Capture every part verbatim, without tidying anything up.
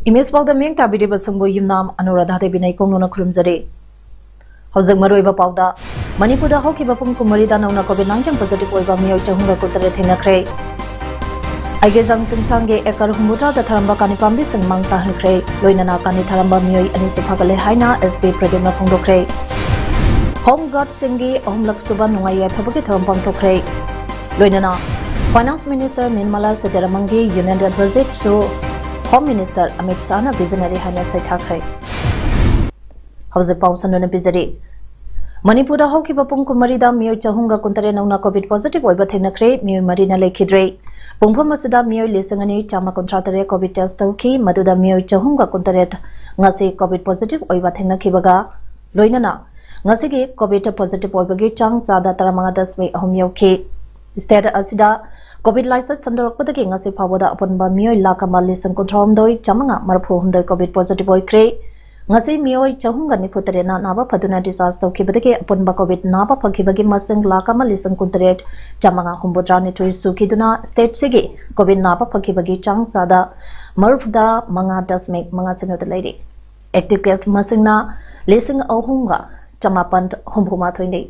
Image ꯄꯥꯎꯗ ꯃꯤꯠꯌꯦꯡ ꯇꯥꯕꯤꯔꯤꯕꯁꯤꯡꯕꯨ ꯌꯨꯝꯅꯥꯝ ꯑꯅꯨꯔꯥꯙꯥ ꯗꯦꯕꯤꯅ ꯏꯀꯣꯡꯅꯅ ꯈꯨꯔꯨꯝꯖꯔꯤ꯫ ꯍꯧꯖꯤꯛ ꯃꯔꯨꯑꯣꯏꯕ ꯄꯥꯎꯗ, ꯃꯅꯤꯄꯨꯔꯗ ꯍꯧꯈꯤꯕ ꯄꯨꯡ ꯀꯨꯟꯃꯔꯤꯗ ꯅꯧꯅ COVID nineteen positive ꯑꯣꯏꯕ ꯃꯤꯑꯣꯏ ꯆꯍꯨꯝꯒ ꯀꯨꯟꯇꯔꯦꯠ ꯊꯦꯡꯅꯈ꯭ꯔꯦ꯫ ꯑꯩꯒꯦꯖꯥꯡ ꯆꯤꯡꯁꯥꯡꯒꯤ ꯑꯦꯀꯔ ꯍꯨꯝꯐꯨꯇꯔꯥꯗ ꯊꯥꯔꯝꯕ ꯀꯥꯅꯤ ꯄꯥꯝꯕꯤꯁꯤꯡ ꯃꯥꯡ ꯇꯥꯍꯟꯈ꯭ꯔꯦ꯫ ꯂꯣꯏꯅꯅ ꯀꯥꯅꯤ ꯊꯥꯔꯝꯕ ꯃꯤꯑꯣꯏ ꯑꯅꯤꯁꯨ ꯐꯒꯠꯂꯦ ꯍꯥꯏꯅ SP ꯄ꯭ꯔꯗ꯭ꯌꯨꯝꯅ ꯐꯣꯡꯗꯣꯛꯈ꯭ꯔꯦ꯫ ꯍꯣꯝ ꯒꯥꯔꯗꯁꯤꯡꯒꯤ ꯑꯍꯨꯝꯂꯛ ꯁꯨꯕ ꯅꯨꯡꯉꯥꯏ ꯌꯥꯏꯐꯕꯒꯤ ꯊꯧꯔꯝ ꯄꯥꯡꯊꯣꯛꯈ꯭ꯔꯦ꯫ ꯂꯣꯏꯅꯅ Finance Minister Nirmala Sitharamanꯒꯤ Union Budgetꯁꯨ Home Minister Amit Shahꯅ visionary ꯍꯥꯏꯅ ꯁꯩꯊꯥꯈ꯭ꯔꯦ꯫ ꯍꯧꯖꯤꯛ ꯄꯥꯎ ꯁꯟꯗꯣꯛꯅ ꯄꯤꯖꯔꯤ꯫ ꯃꯅꯤꯄꯨꯔꯗ ꯍꯧꯈꯤꯕ ꯄꯨꯡ ꯀꯨꯟꯃꯔꯤꯗ ꯃꯤꯑꯣꯏ ꯆꯍꯨꯝꯒ ꯀꯨꯟꯇꯔꯦꯠ ꯅꯧꯅ COVID positive ꯑꯣꯏꯕ ꯊꯦꯡꯅꯈ꯭ꯔꯦ, ꯃꯤꯑꯣꯏ ꯃꯔꯤꯅ ꯂꯩꯈꯤꯗ꯭ꯔꯦ꯫ ꯄꯨꯡꯐꯝ ꯑꯁꯤꯗ ꯃꯤꯑꯣꯏ ꯂꯤꯁꯤꯡ ꯑꯅꯤ ꯆꯥꯝꯃ ꯀꯨꯟꯊ꯭ꯔꯥ ꯇꯔꯦꯠ COVID test ꯇꯧꯈꯤ, ꯃꯗꯨꯗ ꯃꯤꯑꯣꯏ ꯆꯍꯨꯝꯒ ꯀꯨꯟꯇꯔꯦꯠ ꯉꯁꯤ COVID positive ꯑꯣꯏꯕ ꯊꯦꯡꯅꯈꯤꯕꯒ ꯂꯣꯏꯅꯅ ꯉꯁꯤꯒꯤ COVID positive ꯑꯣꯏꯕꯒꯤ ꯆꯥꯡ ꯆꯥꯗ ꯇꯔꯥꯃꯉꯥ ꯗꯁꯃꯤꯛ ꯑꯍꯨꯝ ꯌꯧꯈꯤ꯫ State ꯑꯁꯤꯗ COVID ꯂꯥꯏꯆꯠ ꯁꯟꯗꯣꯔꯛꯄꯗꯒꯤ ꯉꯁꯤ ꯐꯥꯎꯕꯗ ꯑꯄꯨꯟꯕ ꯃꯤꯑꯣꯏ ꯂꯥꯈ ꯑꯃ ꯂꯤꯁꯤꯡ ꯀꯨꯟꯊ꯭ꯔꯥꯍꯨꯝꯗꯣꯏ ꯆꯥꯝꯃꯉꯥ ꯃꯔꯤꯐꯨꯍꯨꯝꯗꯣꯏ COVID positive ꯑꯣꯏꯈ꯭ꯔꯦ꯫ ꯉꯁꯤ ꯃꯤꯑꯣꯏ ꯆꯍꯨꯝꯒ ꯅꯤꯐꯨ ꯇꯔꯦꯠꯅ ꯅꯥꯕ ꯐꯗꯨꯅ discharge ꯇꯧꯈꯤꯕꯗꯒꯤ ꯑꯄꯨꯟꯕ COVID ꯅꯥꯕ ꯐꯈꯤꯕꯒꯤ ꯃꯁꯤꯡ ꯂꯥꯈ ꯑꯃ ꯂꯤꯁꯤꯡ ꯀꯨꯟꯇꯔꯦꯠ ꯆꯥꯝꯃꯉꯥ ꯍꯨꯝꯐꯨꯇꯔꯥ ꯅꯤꯊꯣꯏ ꯁꯨꯈꯤꯗꯨꯅ state ꯁꯤꯒꯤ COVID ꯅꯥꯕ ꯐꯈꯤꯕꯒꯤ ꯆꯥꯡ ꯆꯥꯗ ꯃꯔꯤꯐꯨꯇꯔꯥ ꯃꯉꯥ ꯗꯁꯃꯤꯛ ꯃꯉꯥ ꯁꯤꯅꯣꯗ ꯂꯩꯔꯤ꯫ Active case ꯃꯁꯤꯡꯅ ꯂꯤꯁꯤꯡ ꯑꯍꯨꯝꯒ ꯆꯃꯥꯄꯟ ꯍꯨꯝꯐꯨ ꯃꯥꯊꯣꯏꯅꯤ꯫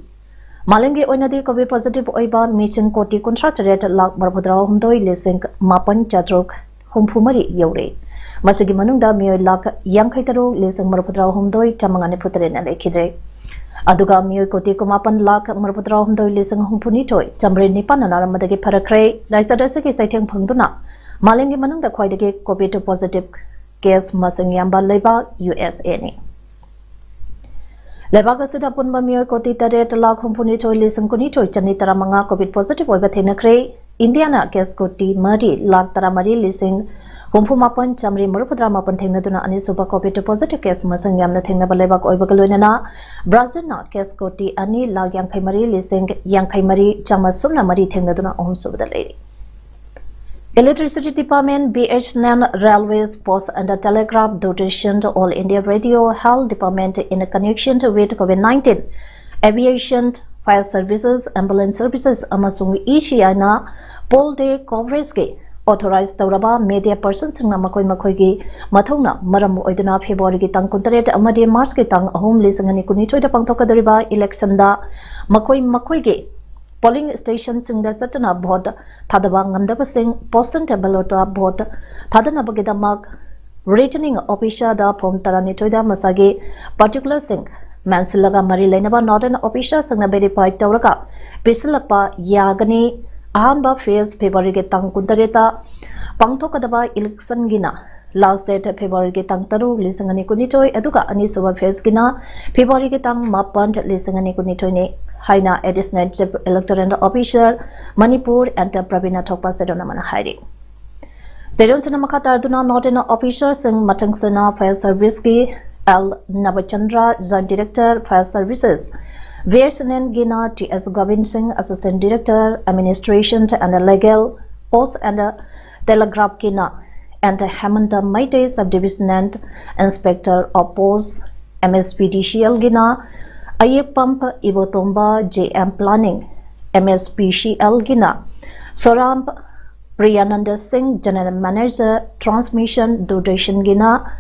ꯃꯥꯂꯦꯝꯒꯤ ꯑꯣꯏꯅꯗꯤ COVID positive ꯑꯣꯏꯕ ꯃꯤꯁꯤꯡ ꯀꯣꯇꯤ ꯀꯨꯟꯊ꯭ꯔꯥ ꯇꯔꯦꯠ ꯂꯥꯈ ꯃꯔꯤꯐꯨꯇꯔꯥ ꯍꯨꯝꯗꯣꯏ ꯂꯤꯁꯤꯡ ꯃꯥꯄꯟ ꯆꯥꯇ꯭ꯔꯨꯛ ꯍꯨꯝꯐꯨ ꯃꯔꯤ ꯌꯧꯔꯦ꯫ ꯃꯁꯤꯒꯤ ꯃꯅꯨꯡꯗ ꯃꯤꯑꯣꯏ ꯂꯥꯈ ꯌꯥꯡꯈꯩ ꯇꯔꯨꯛ ꯂꯤꯁꯤꯡ ꯃꯔꯤꯐꯨꯇꯔꯥ ꯍꯨꯝꯗꯣꯏ ꯆꯥꯝꯃꯉꯥ ꯅꯤꯐꯨ ꯇꯔꯦꯠꯅ ꯂꯩꯈꯤꯗ꯭ꯔꯦ꯫ ꯑꯗꯨꯒ ꯃꯤꯑꯣꯏ ꯀꯣꯇꯤ ꯀꯨꯟꯃꯥꯄꯟ ꯂꯥꯈ ꯃꯔꯤꯐꯨꯇꯔꯥ ꯍꯨꯝꯗꯣꯏ ꯂꯤꯁꯤꯡ ꯍꯨꯝꯐꯨ ꯅꯤꯊꯣꯏ ꯆꯥꯃꯔꯤ ꯅꯤꯄꯥꯟꯅ ꯅꯥꯔꯝꯕꯗꯒꯤ ꯐꯔꯛꯈ꯭ꯔꯦ꯫ ꯂꯥꯏꯆꯠ ꯑꯁꯤꯒꯤ ꯆꯩꯊꯦꯡ ꯐꯪꯗꯨꯅ ꯃꯥꯂꯦꯝꯒꯤ ꯃꯅꯨꯡꯗ ꯈ꯭ꯋꯥꯏꯗꯒꯤ COVID positive case ꯃꯁꯤꯡ ꯌꯥꯝꯕ ꯂꯩꯕꯥꯛ USAꯅꯤ꯫ ꯂꯩꯕꯥꯛ ꯑꯁꯤꯗ ꯑꯄꯨꯟꯕ ꯃꯤꯑꯣꯏ ꯀꯣꯇꯤ ꯇꯔꯦꯠ ꯂꯥꯈ ꯍꯨꯝꯐꯨꯅꯤꯊꯣꯏ ꯂꯤꯁꯤꯡ ꯀꯨꯟꯅꯤꯊꯣꯏ ꯆꯅꯤ ꯇꯔꯥꯃꯉꯥ COVID positive ꯑꯣꯏꯕ ꯊꯦꯡꯅꯈ꯭ꯔꯦ꯫ ꯏꯟꯗꯤꯌꯥꯅ case ꯀꯣꯇꯤ ꯃꯔꯤ ꯂꯥꯈ ꯇꯔꯥꯃꯔꯤ ꯂꯤꯁꯤꯡ ꯍꯨꯝꯐꯨ ꯃꯥꯄꯟ ꯆꯥꯃꯔꯤ ꯃꯔꯤꯐꯨꯇꯔꯥ ꯃꯥꯄꯟ ꯊꯦꯡꯅꯗꯨꯅ ꯑꯅꯤꯁꯨꯕ COVID positive case ꯃꯁꯤꯡ ꯌꯥꯝꯅ ꯊꯦꯡꯅꯕ ꯂꯩꯕꯥꯛ ꯑꯣꯏꯕꯒ ꯂꯣꯏꯅꯅ ꯕ꯭ꯔꯥꯖꯤꯜꯅ case ꯀꯣꯇꯤ ꯑꯅꯤ ꯂꯥꯈ ꯌꯥꯡꯈꯩ ꯃꯔꯤ ꯂꯤꯁꯤꯡ ꯌꯥꯡꯈꯩ ꯃꯔꯤ ꯆꯥꯝꯃ ꯁꯨꯞꯅ ꯃꯔꯤ ꯊꯦꯡꯅꯗꯨꯅ ꯑꯍꯨꯝꯁꯨꯕꯗ ꯂꯩꯔꯤ꯫ Electricity Department, B S N L, Railways, Post and Telegraph, Doordarshan, All India Radio, Health Department in connection with COVID nineteen, Aviation, Fire Services, Ambulance Services ꯑꯃꯁꯨꯡ E C I ꯅ poll day coverage ꯀꯤ authorize ꯇꯧꯔꯕ media person ꯁꯤꯡꯅ ꯃꯈꯣꯏ ꯃꯈꯣꯏꯒꯤ ꯃꯊꯧꯅ ꯃꯔꯝ ꯑꯣꯏꯗꯨꯅ February ꯒꯤ ꯇꯥꯡ ꯀꯨꯟꯇꯔꯦꯠ ꯑꯃꯗꯤ March ꯀꯤ ꯇꯥꯡ ꯑꯍꯨꯝ ꯂꯤꯁꯤꯡ ꯑꯅꯤ ꯀꯨꯟꯅꯤꯊꯣꯏꯗ ꯄꯥꯡꯊꯣꯛꯀꯗꯧꯔꯤꯕ election ꯗ ꯃꯈꯣꯏ ꯃꯈꯣꯏꯒꯤ polling station ꯁꯤꯡꯗ ꯆꯠꯇꯨꯅ vote ꯊꯥꯗꯕ ꯉꯝꯗꯕꯁꯤꯡ postal ballot ꯇ vote ꯊꯥꯗꯅꯕꯒꯤꯗꯃꯛ returning officer ꯗ form ꯇꯔꯥꯅꯤꯊꯣꯏꯗ ꯃꯁꯥꯒꯤ particular ꯁꯤꯡ ꯃꯦꯟꯁꯤꯜꯂꯒ ꯃꯔꯤ ꯂꯩꯅꯕ nodal officer ꯁꯤꯡꯅ verify ꯇꯧꯔꯒ ꯄꯤꯁꯤꯜꯂꯛꯄ ꯌꯥꯒꯅꯤ꯫ ꯑꯍꯥꯟꯕ phase February ꯒꯤ ꯇꯥꯡ ꯀꯨꯟꯇꯔꯦꯠꯇ ꯄꯥꯡꯊꯣꯛꯀꯗꯕ election ꯒꯤꯅ last date February ꯒꯤ ꯇꯥꯡ ꯇꯔꯨꯛ ꯂꯤꯁꯤꯡ ꯑꯅꯤ ꯀꯨꯟꯅꯤꯊꯣꯏ, ꯑꯗꯨꯒ ꯑꯅꯤꯁꯨꯕ phase ꯀꯤꯅ February ꯒꯤ ꯇꯥꯡ ꯃꯥꯄꯟ ꯂꯤꯁꯤꯡ ꯑꯅꯤ ꯀꯨꯟꯅꯤꯊꯣꯏꯅꯤ ꯍꯥꯏꯅ Additional Chief Electoral Officer, Manipur, Enter Pravina Thokpa ꯁꯦꯗꯣꯟ ꯑꯃꯅ ꯍꯥꯏꯔꯤ꯫ ꯁꯦꯗꯣꯟꯁꯤꯅ ꯃꯈꯥ ꯇꯥꯗꯨꯅ nodal officer ꯁꯤꯡ ꯃꯊꯪꯁꯤꯅ Fire Service ꯀꯤ L Nabachandra, Joint Director, Fire Services, B S N L ꯒꯤꯅ T S Govind Singh, Assistant Director, Administration and Legal, Post and Telegraph ꯀꯤꯅ N Hemanta Meitei, Sub Divisional Inspector of Post, M S P D C L ꯒꯤꯅ ꯑꯌꯦꯛꯄꯝ ꯏꯕꯣꯇꯣꯝꯕ, J M Planning, M S P C L ꯒꯤꯅ ꯁꯣꯔꯥꯝ ꯄ꯭ꯔꯤꯌꯥꯅꯟꯗ ꯁꯤꯡ, General Manager, Transmission, Doordarshan ꯒꯤꯅ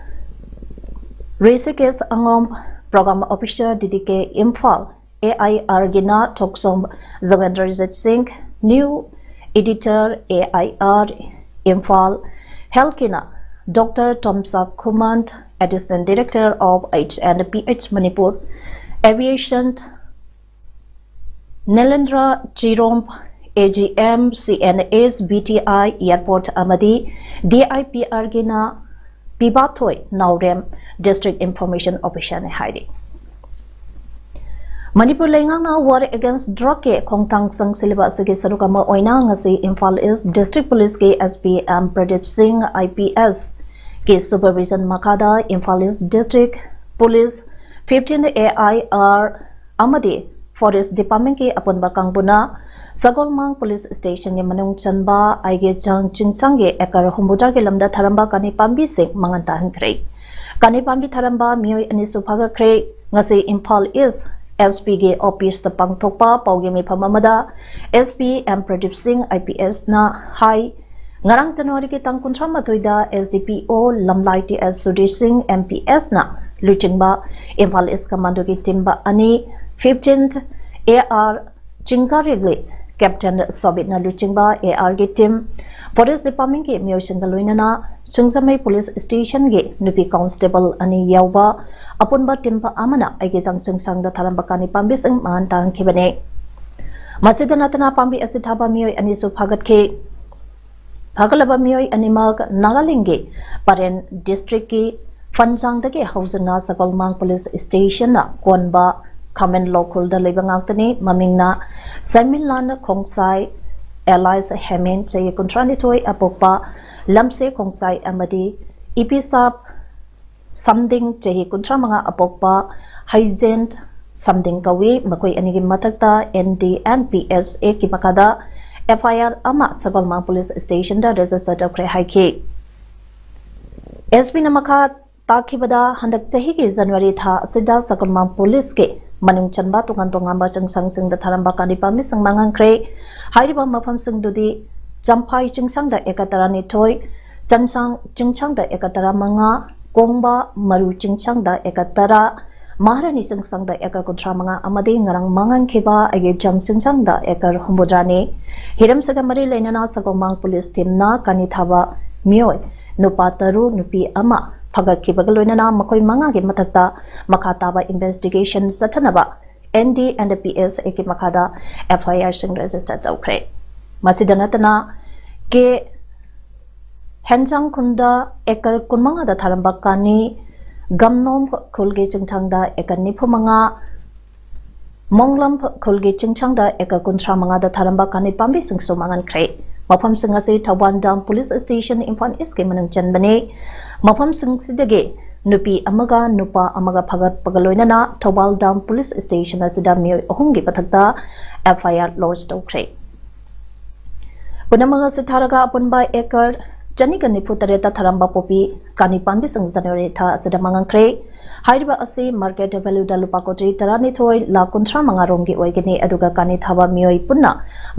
Rishikesh ꯑꯉꯣꯝ, Program Officer, D D K, Imphal, A I R ꯒꯤꯅ ꯊꯣꯛꯆꯣꯝ ꯖꯣꯒꯦꯟꯗ꯭ꯔꯖꯤꯠ ꯁꯤꯡ, New Editor, A I R, Imphal, Health ꯀꯤꯅ Doctor Tomsa Khumant, Additional Director of H and P H Manipur, Aviation, Nilendra Chirom, A G M, C N S, B T I, Airport ꯑꯃꯗꯤ D I P R ꯒꯤꯅ ꯄꯤꯕꯥꯊꯣꯏ Naorem, District Information Officer ꯅꯤ ꯍꯥꯏꯔꯤ꯫ ꯃꯅꯤꯄꯨꯔ ꯂꯩꯉꯥꯛꯅ War Against Drug ꯀꯤ ꯈꯣꯡꯊꯥꯡ ꯆꯪꯁꯤꯜꯂꯤꯕ ꯑꯁꯤꯒꯤ ꯁꯔꯨꯛ ꯑꯃ ꯑꯣꯏꯅ ꯉꯁꯤ ꯏꯝꯐꯥꯜ ꯏꯁ ꯗꯤꯁꯇ꯭ꯔꯤꯛ ꯄꯨꯂꯤꯁꯀꯤ S P M Pradeep Singh, I P S ꯀꯤ supervision ꯃꯈꯥꯗ Imphal east district police fifteen A I R ꯑꯃꯗꯤ Forest Department ꯀꯤ ꯑꯄꯨꯟꯕ ꯀꯥꯡꯕꯨꯅ ꯁꯒꯣꯜꯃꯥꯡ ꯄꯨꯂꯤꯁ ꯁ꯭ꯇꯦꯁꯟꯒꯤ ꯃꯅꯨꯡ ꯆꯟꯕ ꯑꯩꯒꯦꯆꯥꯡ ꯆꯤꯡꯁꯥꯡꯒꯤ ꯑꯦꯀꯔ ꯍꯨꯝꯐꯨꯇꯔꯥꯒꯤ ꯂꯝꯗ ꯊꯥꯔꯝꯕ ꯀꯥꯅꯤ ꯄꯥꯝꯕꯤꯁꯤꯡ ꯃꯥꯡꯍꯟ ꯇꯥꯍꯟꯈ꯭ꯔꯦ꯫ ꯀꯥꯅꯤ ꯄꯥꯝꯕꯤ ꯊꯥꯔꯝꯕ ꯃꯤꯑꯣꯏ ꯑꯅꯤꯁꯨ ꯐꯥꯒꯠꯈ꯭ꯔꯦ꯫ ꯉꯁꯤ ꯏꯝꯐꯥꯜ ꯏꯁ S P ꯒꯤ office ꯇ ꯄꯥꯡꯊꯣꯛꯄ ꯄꯥꯎꯒꯤ ꯃꯤꯐꯝ ꯑꯃꯗ S P M Pradeep Singh, I P S ꯅ ꯍꯥꯏ, ꯉꯔꯥꯡ ꯖꯅꯋꯥꯔꯤꯒꯤ ꯇꯥꯡ ꯀꯨꯟꯊ꯭ꯔꯥ ꯃꯥꯊꯣꯏꯗ S D P O ꯂꯝꯂꯥꯏ T S Surjit ꯁꯤꯡ, M P S ꯅ ꯂꯨꯆꯤꯡꯕ ꯏꯝꯐꯥꯜ ꯏꯁ ꯀꯃꯥꯟꯗꯣꯒꯤ team ꯑꯅꯤ, fifteenth A R ꯆꯤꯡꯀꯥꯔꯦꯜꯒꯤ Captain ꯁꯣꯕꯤꯠꯅ ꯂꯨꯆꯤꯡꯕ A R ꯒꯤ team, Forest Department ꯀꯤ ꯃꯤꯑꯣꯏꯁꯤꯡꯒ ꯂꯣꯏꯅꯅ ꯁꯤꯡꯖꯃꯩ ꯄꯨꯂꯤꯁ ꯁ꯭ꯇꯦꯁꯟꯒꯤ ꯅꯨꯄꯤ constable ꯑꯅꯤ ꯌꯥꯎꯕ ꯑꯄꯨꯟꯕ team ꯑꯃꯅ ꯑꯩꯒꯦꯆꯥꯡ ꯆꯤꯡꯁꯥꯡꯗ ꯊꯥꯔꯝꯕ ꯀꯥꯅꯤ ꯄꯥꯝꯕꯤꯁꯤꯡ ꯃꯥꯡꯍꯟ ꯇꯥꯍꯟꯈꯤꯕꯅꯤ꯫ ꯃꯁꯤꯗ ꯅꯠꯇꯅ ꯄꯥꯝꯕꯤ ꯑꯁꯤ ꯊꯥꯕ ꯃꯤꯑꯣꯏ ꯑꯅꯤꯁꯨ ꯐꯥꯒꯠꯈꯤ꯫ ꯐꯥꯒꯠꯂꯕ ꯃꯤꯑꯣꯏ ꯑꯅꯤꯃꯛ ꯅꯥꯒꯥꯂꯦꯟꯒꯤ ꯄꯔꯦꯟ ꯗꯤꯁꯇ꯭ꯔꯤꯛꯀꯤ ꯐꯟꯖꯥꯡꯗꯒꯤ ꯍꯧꯖꯤꯟꯅ ꯁꯒꯣꯜꯃꯥꯡ ꯄꯨꯂꯤꯁ ꯁ꯭ꯇꯦꯁꯟꯅ ꯀꯣꯟꯕ ꯈꯥꯃꯦꯟ ꯂꯣꯛꯈꯨꯜꯗ ꯂꯩꯕ ꯉꯥꯛꯇꯅꯤ꯫ ꯃꯃꯤꯡꯅ ꯁꯦꯟꯃꯤꯟꯂꯥꯟ ꯈꯣꯡꯁꯥꯏ, alias ꯍꯦꯃꯦꯟ, ꯆꯍꯤ ꯀꯨꯟꯊ꯭ꯔꯥꯅꯤꯊꯣꯏ ꯑꯄꯣꯛꯄ, ꯂꯝꯁꯦ ꯈꯣꯡꯁꯥꯏ ꯑꯃꯗꯤ ꯏꯄꯤꯁꯥꯞ ꯁꯝꯗꯤꯡ, ꯆꯍꯤ ꯀꯨꯟꯊ꯭ꯔꯥꯃꯉꯥ ꯑꯄꯣꯛꯄ ꯍꯩꯖꯦꯟ ꯁꯝꯗꯤꯡ ꯀꯧꯏ꯫ ꯃꯈꯣꯏ ꯑꯅꯤꯒꯤ ꯃꯊꯛꯇ N D N P S Act ꯀꯤ ꯃꯈꯥꯗ F I R ꯑꯃ ꯁꯒꯣꯜꯃꯥꯡ ꯄꯨꯂꯤꯁ ꯁ꯭ꯇꯦꯁꯟꯗ register ꯇꯧꯈ꯭ꯔꯦ ꯍꯥꯏꯈꯤ꯫ S P ꯅ ꯃꯈꯥ ꯇꯥꯈꯤꯕꯗ, ꯍꯟꯗꯛ ꯆꯍꯤꯒꯤ ꯖꯅꯋꯥꯔꯤ ꯊꯥ ꯑꯁꯤꯗ ꯁꯒꯣꯜꯃꯥꯡ ꯄꯨꯂꯤꯁꯀꯤ ꯃꯅꯨꯡ ꯆꯟꯕ ꯇꯣꯉꯥꯟ ꯇꯣꯉꯥꯟꯕ ꯆꯤꯡꯁꯥꯡꯁꯤꯡꯗ ꯊꯥꯔꯝꯕ ꯀꯥꯅꯤ ꯄꯥꯝꯕꯤꯁꯤꯡ ꯃꯥꯡꯍꯟꯈ꯭ꯔꯦ꯫ ꯍꯥꯏꯔꯤꯕ ꯃꯐꯝꯁꯤꯡꯗꯨꯗꯤ ꯆꯝꯐꯥꯏ ꯆꯤꯡꯁꯥꯡꯗ ꯑꯦꯀꯔ ꯇꯔꯥꯅꯤꯊꯣꯏ, ꯆꯟꯁꯥꯡ ꯆꯤꯡꯁꯥꯡꯗ ꯑꯦꯀꯔ ꯇꯔꯥꯃꯉꯥ, ꯀꯣꯡꯕ ꯃꯔꯨ ꯆꯤꯡꯁꯥꯡꯗ ꯑꯦꯀꯔ ꯇꯔꯥ, ꯃꯍꯥꯔꯥꯅꯤ ꯆꯤꯡꯁꯥꯡꯗ ꯑꯦꯀꯔ ꯀꯨꯟꯊ꯭ꯔꯥ ꯃꯉꯥ ꯑꯃꯗꯤ ꯉꯔꯥꯡ ꯃꯥꯡꯍꯟꯈꯤꯕ ꯑꯩꯒꯦꯆꯥꯡ ꯆꯤꯡꯁꯥꯡꯗ ꯑꯦꯀꯔ ꯍꯨꯝꯐꯨꯇꯔꯥꯅꯤ꯫ ꯍꯤꯔꯝꯁꯤꯒ ꯃꯔꯤ ꯂꯩꯅꯅ ꯁꯒꯣꯜꯃꯥꯡ ꯄꯨꯂꯤꯁ team ꯅ ꯀꯥꯅꯤ ꯊꯥꯕ ꯃꯤꯑꯣꯏ ꯅꯨꯄꯥ ꯇꯔꯨꯛ, ꯅꯨꯄꯤ ꯑꯃ ꯐꯒꯠꯈꯤꯕꯒ ꯂꯣꯏꯅꯅ ꯃꯈꯣꯏ ꯃꯉꯥꯒꯤ ꯃꯊꯛꯇ ꯃꯈꯥ ꯇꯥꯕ investigation ꯆꯠꯊꯅꯕ N D N P S Act ꯀꯤ ꯃꯈꯥꯗ F I R ꯁꯤꯡ register ꯇꯧꯈ꯭ꯔꯦ꯫ ꯃꯁꯤꯗ ꯅꯠꯇꯅ ꯀꯦ ꯍꯦꯟꯖꯥꯡꯈꯨꯟꯗ ꯑꯦꯀꯔ ꯀꯨꯟꯃꯉꯥꯗ ꯊꯥꯔꯝꯕ ꯀꯥꯅꯤ, ꯒꯝꯅꯣꯝ ꯈꯨꯜꯒꯤ ꯆꯤꯡꯁꯥꯡꯗ ꯑꯦꯀꯔ ꯅꯤꯐꯨꯃꯉꯥ, ꯃꯣꯡꯂꯝ ꯈꯨꯜꯒꯤ ꯆꯤꯡꯁꯥꯡꯗ ꯑꯦꯀꯔ ꯀꯨꯟꯊ꯭ꯔꯥ ꯃꯉꯥꯗ ꯊꯥꯔꯝꯕ ꯀꯥꯅꯤ ꯄꯥꯝꯕꯤꯁꯤꯡꯁꯨ ꯃꯥꯡꯍꯟꯈ꯭ꯔꯦ꯫ ꯃꯐꯝꯁꯤꯡ ꯑꯁꯤ Thoubal dam police station Imphal ꯏꯁꯀꯤ ꯃꯅꯨꯡ ꯆꯟꯕꯅꯤ꯫ ꯃꯐꯝꯁꯤꯡꯁꯤꯗꯒꯤ ꯅꯨꯄꯤ ꯑꯃꯒ ꯅꯨꯄꯥ ꯑꯃꯒ ꯐꯥꯒꯠꯄꯒ ꯂꯣꯏꯅꯅ ꯊꯧꯕꯥꯜ ꯗꯥꯝ ꯄꯨꯂꯤꯁ ꯁ꯭ꯇꯦꯁꯟ ꯑꯁꯤꯗ ꯃꯤꯑꯣꯏ ꯑꯍꯨꯝꯒꯤ ꯃꯊꯛꯇ ꯑꯦꯐ ꯑꯥꯏ ꯑꯥꯔ ꯂꯣꯗꯖ ꯇꯧꯈ꯭ꯔꯦ꯫ ꯄꯨꯝꯅꯃꯛ ꯑꯁꯤ ꯊꯥꯔꯒ ꯑꯄꯨꯟꯕ ꯑꯦꯀꯔ ꯆꯅꯤꯒ ꯅꯤꯐꯨ ꯇꯔꯦꯠꯇ ꯊꯥꯔꯝꯕ ꯄꯣꯄꯤ ꯀꯥꯅꯤ ꯄꯥꯝꯕꯤꯁꯤꯡ ꯖꯅꯋꯥꯔꯤ ꯊꯥ ꯑꯁꯤꯗ ꯃꯥꯡꯍꯟꯈ꯭ꯔꯦ꯫ ꯍꯥꯏꯔꯤꯕ ꯑꯁꯤ ꯃꯥꯔꯀꯦꯠ ꯚꯦꯂꯨꯗ ꯂꯨꯄꯥ ꯀꯣꯇꯤ ꯇꯔꯥꯅꯤꯊꯣꯏ ꯂꯥꯈ ꯀꯨꯟꯊ꯭ꯔꯥ ꯃꯉꯥ ꯔꯣꯝꯒꯤ ꯑꯣꯏꯒꯅꯤ꯫ ꯑꯗꯨꯒ ꯀꯥꯅꯤ ꯊꯥꯕ ꯃꯤꯑꯣꯏ ꯄꯨꯟꯅ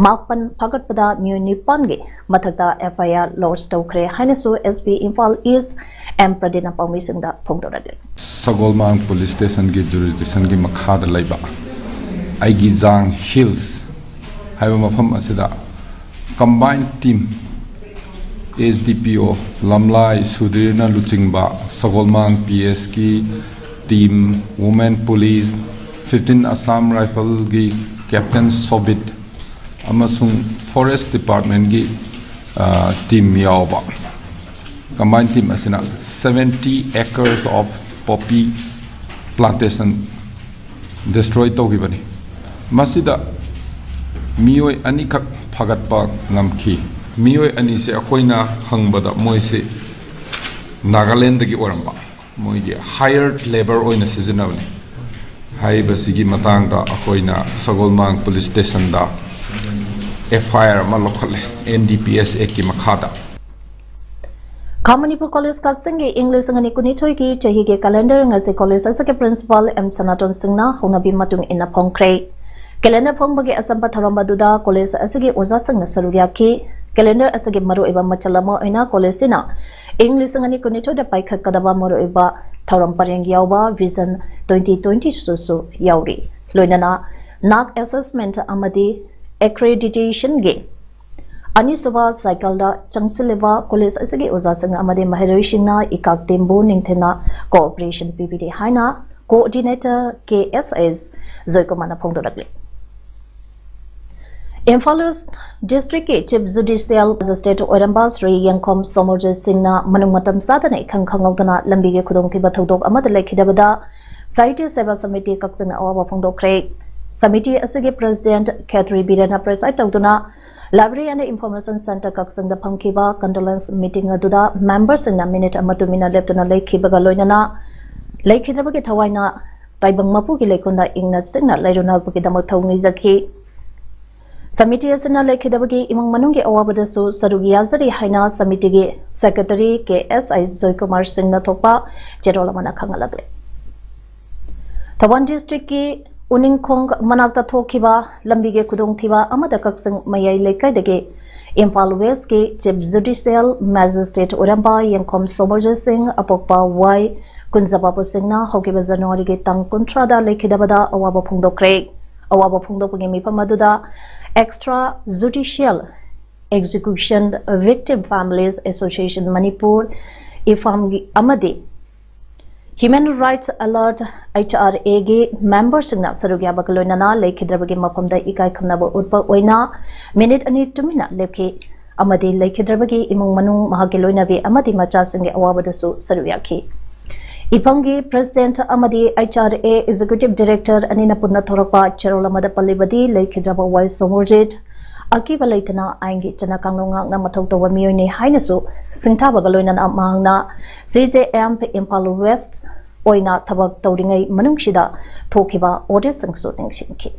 ꯃꯥꯄꯟ ꯐꯥꯒꯠꯄꯗ ꯃꯤꯑꯣꯏ ꯅꯤꯄꯥꯟꯒꯤ ꯃꯊꯛꯇ ꯑꯦꯐ ꯑꯥꯏ ꯑꯥꯔ ꯂꯣꯗꯖ ꯇꯧꯈ꯭ꯔꯦ ꯍꯥꯏꯅꯁꯨ ꯑꯦꯁ ꯄꯤ ꯏꯝꯐꯥꯜ ꯏꯁ ꯑꯦꯝ ꯄ꯭ꯔꯗꯤꯞꯅ ꯄꯥꯎꯃꯤꯁꯤꯡꯗ ꯐꯣꯡꯗꯣꯔꯛꯂꯤ꯫ ꯁꯒꯣꯜꯃꯥꯡ ꯄꯨꯂꯤꯁ ꯁ꯭ꯇꯦꯁꯟꯒꯤ ꯖꯨꯔꯤꯁꯗꯤꯛꯁꯟꯒꯤ ꯃꯈꯥꯗ ꯂꯩꯕ ꯑꯩꯒꯤ ꯖꯥꯡ ꯍꯤꯜꯁ ꯍꯥꯏꯕ ꯃꯐꯝ ꯑꯁꯤꯗ ꯀꯝꯕꯥꯏꯟ ꯇꯤꯝ ꯑꯦꯁ ꯗꯤ ꯄꯤ ꯑꯣ ꯂꯝꯂꯥꯏ ꯁꯨꯙꯤꯔꯅ ꯂꯨꯆꯤꯡꯕ ꯁꯒꯣꯜꯃꯥꯡ ꯄꯤ ꯑꯦꯁꯀꯤ team, women police, fifteen Assam ꯔꯥꯏꯐꯜꯒꯤ ꯀꯦꯞꯇꯦꯟ ꯁꯣꯕꯤꯠ ꯑꯃꯁꯨꯡ ꯐꯣꯔꯦꯁ ꯗꯤꯄꯥꯔꯠꯃꯦꯟꯒꯤ ꯇꯤꯝ ꯌꯥꯎꯕ ꯀꯝꯕꯥꯏꯟ ꯇꯤꯝ ꯑꯁꯤꯅ seventy acres of poppy plantation destroy ꯇꯧꯈꯤꯕꯅꯤ꯫ ꯃꯁꯤꯗ ꯃꯤꯑꯣꯏ ꯑꯅꯤꯈꯛ ꯐꯥꯒꯠꯄ ꯉꯝꯈꯤ꯫ ꯃꯤꯑꯣꯏ ꯑꯅꯤꯁꯦ ꯑꯩꯈꯣꯏꯅ ꯍꯪꯕꯗ ꯃꯣꯏꯁꯤ ꯅꯥꯒꯥꯂꯦꯟꯗꯒꯤ ꯑꯣꯏꯔꯝꯕ, ꯃꯣꯏꯒꯤ hired labour ꯑꯣꯏꯅ ꯁꯤꯖꯤꯟꯅꯕꯅꯤ꯫ ꯍꯥꯏꯔꯤꯕꯁꯤꯒꯤ ꯃꯇꯥꯡꯗ ꯑꯩꯈꯣꯏꯅ ꯁꯒꯣꯜꯃꯥꯡ ꯄꯨꯂꯤꯁ ꯁ꯭ꯇꯦꯁꯟꯗ ꯑꯦꯐ ꯑꯥꯏ ꯑꯥꯔ ꯑꯃ ꯂꯧꯈꯠꯂꯦ, ꯑꯦꯟ ꯗꯤ ꯄꯤ ꯑꯦꯁ ꯑꯦꯛꯀꯤ ꯃꯈꯥꯗ꯫ ꯈꯥ ꯃꯅꯤꯄꯨꯔ ꯀꯣꯂꯦꯖ ꯀꯛꯆꯤꯡꯒꯤ ꯏꯪ ꯂꯤꯁꯤꯡ ꯑꯅꯤ ꯀꯨꯟꯅꯤꯊꯣꯏꯒꯤ ꯆꯍꯤꯒꯤ ꯀꯦꯂꯦꯟꯗꯔ ꯉꯁꯤ ꯀꯣꯂꯦꯖ ꯑꯁꯤꯒꯤ ꯄ꯭ꯔꯤꯟꯁꯤꯄꯥꯜ ꯑꯦꯝ ꯁꯅꯥꯇꯣꯟ ꯁꯤꯡꯅ ꯍꯧꯅꯕꯤ ꯃꯇꯨꯡ ꯏꯟꯅ ꯐꯣꯡꯈ꯭ꯔꯦ꯫ ꯀꯦꯂꯦꯟꯗꯔ ꯐꯣꯡꯕꯒꯤ ꯑꯆꯝꯕ ꯊꯧꯔꯝ ꯑꯗꯨꯗ ꯀꯣꯂꯦꯖ ꯑꯁꯤꯒꯤ ꯑꯣꯖꯥꯁꯤꯡꯅ ꯁꯔꯨꯛ ꯌꯥꯈꯤ꯫ ꯀꯦꯂꯦꯟꯗꯔ ꯑꯁꯤꯒꯤ ꯃꯔꯨꯑꯣꯏꯕ ꯃꯆꯜ ꯑꯃ ꯑꯣꯏꯅ ꯀꯣꯂꯦꯖꯁꯤꯅ ꯏꯪ ꯂꯤꯁꯤꯡ ꯑꯅꯤ ꯀꯨꯟꯅꯤꯊꯣꯏꯗ ꯄꯥꯏꯈꯠꯀꯗꯕ ꯃꯔꯨꯑꯣꯏꯕ ꯊꯧꯔꯝ ꯄꯔꯦꯡ ꯌꯥꯎꯕ ꯚꯤꯖꯟ ꯇ꯭ꯋꯦꯟꯇꯤ ꯇ꯭ꯋꯦꯟꯇꯤ ꯁꯨꯁꯨ ꯌꯥꯎꯔꯤ꯫ ꯂꯣꯏꯅꯅ ꯅꯥꯛ ꯑꯦꯁꯦꯁꯃꯦꯟꯠ ꯑꯃꯗꯤ ꯑꯦꯀ꯭ꯔꯦꯗꯤꯇꯦꯁꯟꯒꯤ ꯑꯅꯤꯁꯨꯕ ꯁꯥꯏꯀꯜꯗ ꯆꯪꯁꯤꯜꯂꯤꯕ ꯀꯣꯂꯦꯖ ꯑꯁꯤꯒꯤ ꯑꯣꯖꯥꯁꯤꯡ ꯑꯃꯗꯤ ꯃꯍꯩꯔꯣꯏꯁꯤꯡꯅ ꯏꯀꯥꯛ ꯇꯤꯝꯕꯨ ꯅꯤꯡꯊꯤꯅ ꯀꯣꯑꯣꯄꯔꯦꯁꯟ ꯄꯤꯕꯤꯔꯤ ꯍꯥꯏꯅ ꯀꯣꯑꯣꯔꯗꯤꯅꯦꯇꯔ ꯀꯦ ꯑꯦꯁ ꯑꯦꯁ ꯖꯣꯏꯀꯨꯃꯥꯔꯅ ꯐꯣꯡꯗꯣꯔꯛꯂꯤ꯫ ꯏꯝꯐꯥꯜ ꯏꯁ ꯗꯤꯁꯇ꯭ꯔꯤꯛꯀꯤ ꯆꯤꯐ ꯖꯨꯗꯤꯁꯤꯌꯦꯜ ꯃꯦꯖꯤꯁꯇ꯭ꯔꯦꯠ ꯑꯣꯏꯔꯝꯕ ꯁ꯭ꯔꯤ ꯌꯦꯡꯈꯣꯝ ꯁꯣꯃꯣꯔꯖꯤꯠ ꯁꯤꯡꯅ ꯃꯅꯨꯡ ꯃꯇꯝ ꯆꯥꯗꯅ ꯏꯈꯪ ꯈꯪꯍꯧꯗꯅ ꯂꯝꯕꯤꯒꯤ ꯈꯨꯗꯣꯡꯊꯤꯕ ꯊꯧꯗꯣꯛ ꯑꯃꯗ ꯂꯩꯈꯤꯗꯕꯗ ꯁꯥꯍꯤꯇ꯭ꯌ ꯁꯦꯕꯥ ꯁꯃꯤꯇꯤ ꯀꯛꯆꯤꯡꯅ ꯑꯋꯥꯕ ꯐꯣꯡꯗꯣꯛꯈ꯭ꯔꯦ꯫ ꯁꯃꯤꯇꯤ ꯑꯁꯤꯒꯤ ꯄ꯭ꯔꯦꯁꯤꯗꯦꯟꯠ ꯈꯦꯇ꯭ꯔꯤ ꯕꯤꯔꯦꯟꯅ ꯄ꯭ꯔꯦꯁꯥꯏꯗ ꯇꯧꯗꯨꯅ ꯂꯥꯏꯕ꯭ꯔꯦꯔꯤ ꯑꯦꯟ ꯏꯟꯐꯣꯔꯃꯦꯁꯟ ꯁꯦꯟꯇꯔ ꯀꯛꯆꯤꯡꯗ ꯐꯝꯈꯤꯕ ꯀꯟꯗꯣꯂꯦꯟꯁ ꯃꯤꯇꯤꯡ ꯑꯗꯨꯗ ꯃꯦꯝꯕꯔꯁꯤꯡꯅ ꯃꯤꯅꯤꯠ ꯑꯃ ꯇꯨꯃꯤꯟꯅ ꯂꯦꯞꯇꯨꯅ ꯂꯩꯈꯤꯕꯒ ꯂꯣꯏꯅꯅ ꯂꯩꯈꯤꯗ꯭ꯔꯕꯒꯤ ꯊꯋꯥꯏꯅ ꯇꯥꯏꯕꯪ ꯃꯄꯨꯒꯤ ꯂꯩꯀꯣꯜꯗ ꯏꯪꯅ ꯆꯤꯛꯅ ꯂꯩꯔꯨꯅꯕꯒꯤꯗꯃꯛ ꯊꯧꯅꯤꯖꯈꯤ꯫ ꯁꯃꯤꯇꯤ ꯑꯁꯤꯅ ꯂꯩꯈꯤꯗꯕꯒꯤ ꯏꯃꯨꯡ ꯃꯅꯨꯡꯒꯤ ꯑꯋꯥꯕꯗꯁꯨ ꯁꯔꯨꯛ ꯌꯥꯖꯔꯤ ꯍꯥꯏꯅ ꯁꯃꯤꯇꯤꯒꯤ ꯁꯦꯀ꯭ꯔꯦꯇꯔꯤ ꯀꯦ ꯑꯦꯁ ꯑꯥꯏ ꯖꯣꯏꯀꯨꯃꯥꯔ ꯁꯤꯡꯅ ꯊꯣꯛꯄ ꯆꯦꯔꯣꯜ ꯑꯃꯅ ꯈꯪꯍꯜꯂꯛꯂꯦ꯫ ꯊꯧꯕꯥꯜ ꯗꯤꯁꯇ꯭ꯔꯤꯛꯀꯤ ꯎꯅꯤꯡꯈꯣꯡ ꯃꯅꯥꯛꯇ ꯊꯣꯛꯈꯤꯕ ꯂꯝꯕꯤꯒꯤ ꯈꯨꯗꯣꯡꯊꯤꯕ ꯑꯃꯗ ꯀꯛꯆꯤꯡ ꯃꯌꯥꯏ ꯂꯩꯀꯥꯏꯗꯒꯤ ꯏꯝꯐꯥꯜ ꯋꯦꯁꯀꯤ ꯆꯤꯐ ꯖꯨꯗꯤꯁꯤꯌꯦꯜ ꯃꯦꯖꯤꯁꯇ꯭ꯔꯦꯠ ꯑꯣꯏꯔꯝꯕ ꯌꯦꯡꯈꯣꯝ ꯁꯣꯃꯔꯖꯤꯠ ꯁꯤꯡ, ꯑꯄꯣꯛꯄ ꯋꯥꯏ ꯀꯨꯟꯖꯕꯥꯕꯨ ꯁꯤꯡꯅ ꯍꯧꯈꯤꯕ ꯖꯅꯋꯥꯔꯤꯒꯤ ꯇꯥꯡ ꯀꯨꯟꯊ꯭ꯔꯥꯗ ꯂꯩꯈꯤꯗꯕꯗ ꯑꯋꯥꯕ ꯐꯣꯡꯗꯣꯛꯈ꯭ꯔꯦ꯫ ꯑꯋꯥꯕ ꯐꯣꯡꯗꯣꯛꯄꯒꯤ ꯃꯤꯐꯝ ꯑꯗꯨꯗ Extra Judicial Execution Victim Families Association Manipur, ꯏꯐꯥꯝꯒꯤ ꯑꯃꯗꯤ Human Rights Alert, H R A ꯒꯤ ꯃꯦꯝꯕꯔꯁꯤꯡꯅ ꯁꯔꯨꯛ ꯌꯥꯕꯒ ꯂꯣꯏꯅꯅ ꯂꯩꯈꯤꯗ꯭ꯔꯕꯒꯤ ꯃꯐꯝꯗ ꯏꯀꯥꯏ ꯈꯨꯝꯅꯕ ꯎꯠꯄ ꯑꯣꯏꯅ ꯃꯤꯅꯤꯠ ꯑꯅꯤ ꯇꯨꯃꯤꯟꯅ ꯂꯦꯞꯈꯤ ꯑꯃꯗꯤ ꯂꯩꯈꯤꯗ꯭ꯔꯕꯒꯤ ꯏꯃꯨꯡ ꯃꯅꯨꯡ, ꯃꯍꯥꯛꯀꯤ ꯂꯣꯏꯅꯕꯤ ꯑꯃꯗꯤ ꯃꯆꯥꯁꯤꯡꯒꯤ ꯑꯋꯥꯕꯗꯁꯨ ꯁꯔꯨꯛ ꯌꯥꯈꯤ꯫ ꯏꯐꯝꯒꯤ ꯄ꯭ꯔꯦꯁꯤꯗꯦꯟꯠ ꯑꯃꯗꯤ H R A Executive Director ꯑꯅꯤꯅ ꯄꯨꯟꯅ ꯊꯣꯔꯛꯄ ꯆꯦꯔꯣꯜ ꯑꯃꯗ ꯄꯜꯂꯤꯕꯗꯤ, ꯂꯩꯈꯤꯗ꯭ꯔꯕ ꯋꯥꯏ ꯁꯣꯃꯔꯖꯤꯠ ꯑꯀꯤꯕ ꯂꯩꯇꯅ ꯑꯥꯏꯟꯒꯤ ꯆꯠꯅ ꯀꯥꯡꯂꯣꯟ ꯉꯥꯛꯅ ꯃꯊꯧ ꯇꯧꯕ ꯃꯤꯑꯣꯏꯅꯤ ꯍꯥꯏꯅꯁꯨ ꯁꯤꯡꯊꯥꯕꯒ ꯂꯣꯏꯅꯅ ꯃꯍꯥꯛꯅ C J M Imphal West ꯑꯣꯏꯅ ꯊꯕꯛ ꯇꯧꯔꯤꯉꯩ ꯃꯅꯨꯡꯁꯤꯗ ꯊꯣꯛꯈꯤꯕ order ꯁꯤꯡꯁꯨ ꯅꯤꯡꯁꯤꯡꯈꯤ꯫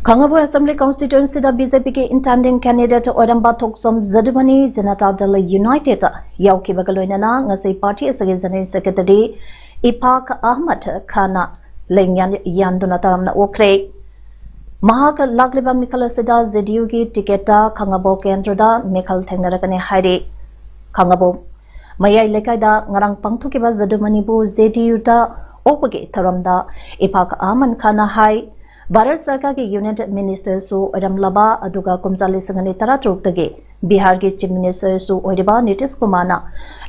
ꯈꯥꯡꯉꯕꯣꯛ Assembly Constituency ꯗ B J P ꯒꯤ intending candidate ꯑꯣꯏꯔꯝꯕ ꯊꯣꯛꯆꯣꯝ ꯖꯗꯨꯃꯅꯤ Janata Dal United ꯌꯥꯎꯈꯤꯕꯒ ꯂꯣꯏꯅꯅ ꯉꯁꯤ party ꯑꯁꯤꯒꯤ General Secretary ꯏꯐꯥꯛ ꯑꯍꯃꯗ ꯈꯥꯟꯅ ꯂꯦꯡꯌꯥꯟ ꯌꯥꯟꯗꯨꯅ ꯇꯔꯥꯝꯅ ꯑꯣꯛꯈ꯭ꯔꯦ꯫ ꯃꯍꯥꯛ ꯂꯥꯛꯂꯤꯕ ꯃꯤꯈꯜ ꯑꯁꯤꯗ J D U ꯒꯤ ticket ꯇ ꯈꯥꯡꯉꯕꯣꯛ ꯀꯦꯟꯗ꯭ꯔꯗ ꯃꯤꯈꯜ ꯊꯦꯡꯅꯔꯒꯅꯤ ꯍꯥꯏꯔꯤ꯫ ꯈꯥꯡꯉꯕꯣꯛ ꯃꯌꯥꯏ ꯂꯩꯀꯥꯏꯗ ꯉꯔꯥꯡ ꯄꯥꯡꯊꯣꯛꯈꯤꯕ ꯖꯗꯨꯃꯅꯤꯕꯨ J D U ꯗ ꯑꯣꯛꯄꯒꯤ ꯊꯧꯔꯝꯗ ꯏꯐꯥꯛ ꯑꯍꯃꯟ ꯈꯥꯟꯅ ꯍꯥꯏ, ꯚꯥꯔꯠ ꯁꯔꯀꯥꯔꯒꯤ Union Minister ꯁꯨ ꯑꯣꯏꯔꯝꯂꯕ ꯑꯗꯨꯒ ꯀꯨꯝꯖꯥ ꯂꯤꯁꯤꯡ ꯑꯅꯤ ꯇꯔꯥꯇꯔꯨꯛꯇꯒꯤ ꯕꯤꯍꯥꯔꯒꯤ Chief Minister ꯁꯨ ꯑꯣꯏꯔꯤꯕ ꯅꯤꯇꯤꯁ ꯀꯨꯃꯥꯔꯅ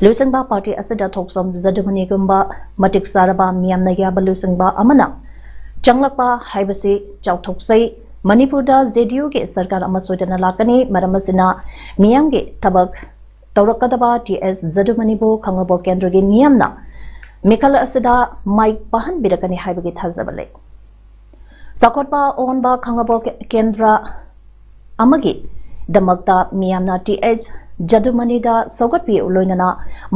ꯂꯨꯆꯤꯡꯕ party ꯑꯁꯤꯗ ꯊꯣꯛꯆꯣꯝ ꯖꯗꯨꯃꯅꯤꯒꯨꯝꯕ ꯃꯇꯤꯛ ꯆꯥꯔꯕ ꯃꯤꯌꯥꯝꯅ ꯌꯥꯕ ꯂꯨꯆꯤꯡꯕ ꯑꯃꯅ ꯆꯪꯂꯛꯄ ꯍꯥꯏꯕꯁꯤ ꯆꯥꯎꯊꯣꯛꯆꯩ꯫ ꯃꯅꯤꯄꯨꯔꯗ J D U ꯒꯤ ꯁꯔꯀꯥꯔ ꯑꯃ ꯁꯣꯏꯗꯅ ꯂꯥꯛꯀꯅꯤ꯫ ꯃꯔꯝ ꯑꯁꯤꯅ ꯃꯤꯌꯥꯝꯒꯤ ꯊꯕꯛ ꯇꯧꯔꯛꯀꯗꯕ T S ꯖꯗꯨꯃꯅꯤꯕꯨ ꯈꯥꯡꯉꯕꯣꯛ ꯀꯦꯟꯗ꯭ꯔꯒꯤ ꯃꯤꯌꯥꯝꯅ ꯃꯤꯈꯜ ꯑꯁꯤꯗ ꯃꯥꯏ ꯄꯥꯛꯍꯟꯕꯤꯔꯛꯀꯅꯤ ꯍꯥꯏꯕꯒꯤ ꯊꯥꯖꯕ ꯂꯩ꯫ ꯆꯥꯎꯈꯠꯄ ꯑꯣꯟꯕ ꯈꯪꯉꯕꯣꯛ ꯀꯦꯟꯗ꯭ꯔ ꯑꯃꯒꯤꯗꯃꯛꯇ ꯃꯤꯌꯥꯝꯅ ꯇꯤ ꯑꯩꯆ ꯖꯗꯨꯃꯅꯤꯗ ꯁꯧꯒꯠꯄꯤꯌꯨ, ꯂꯣꯏꯅꯅ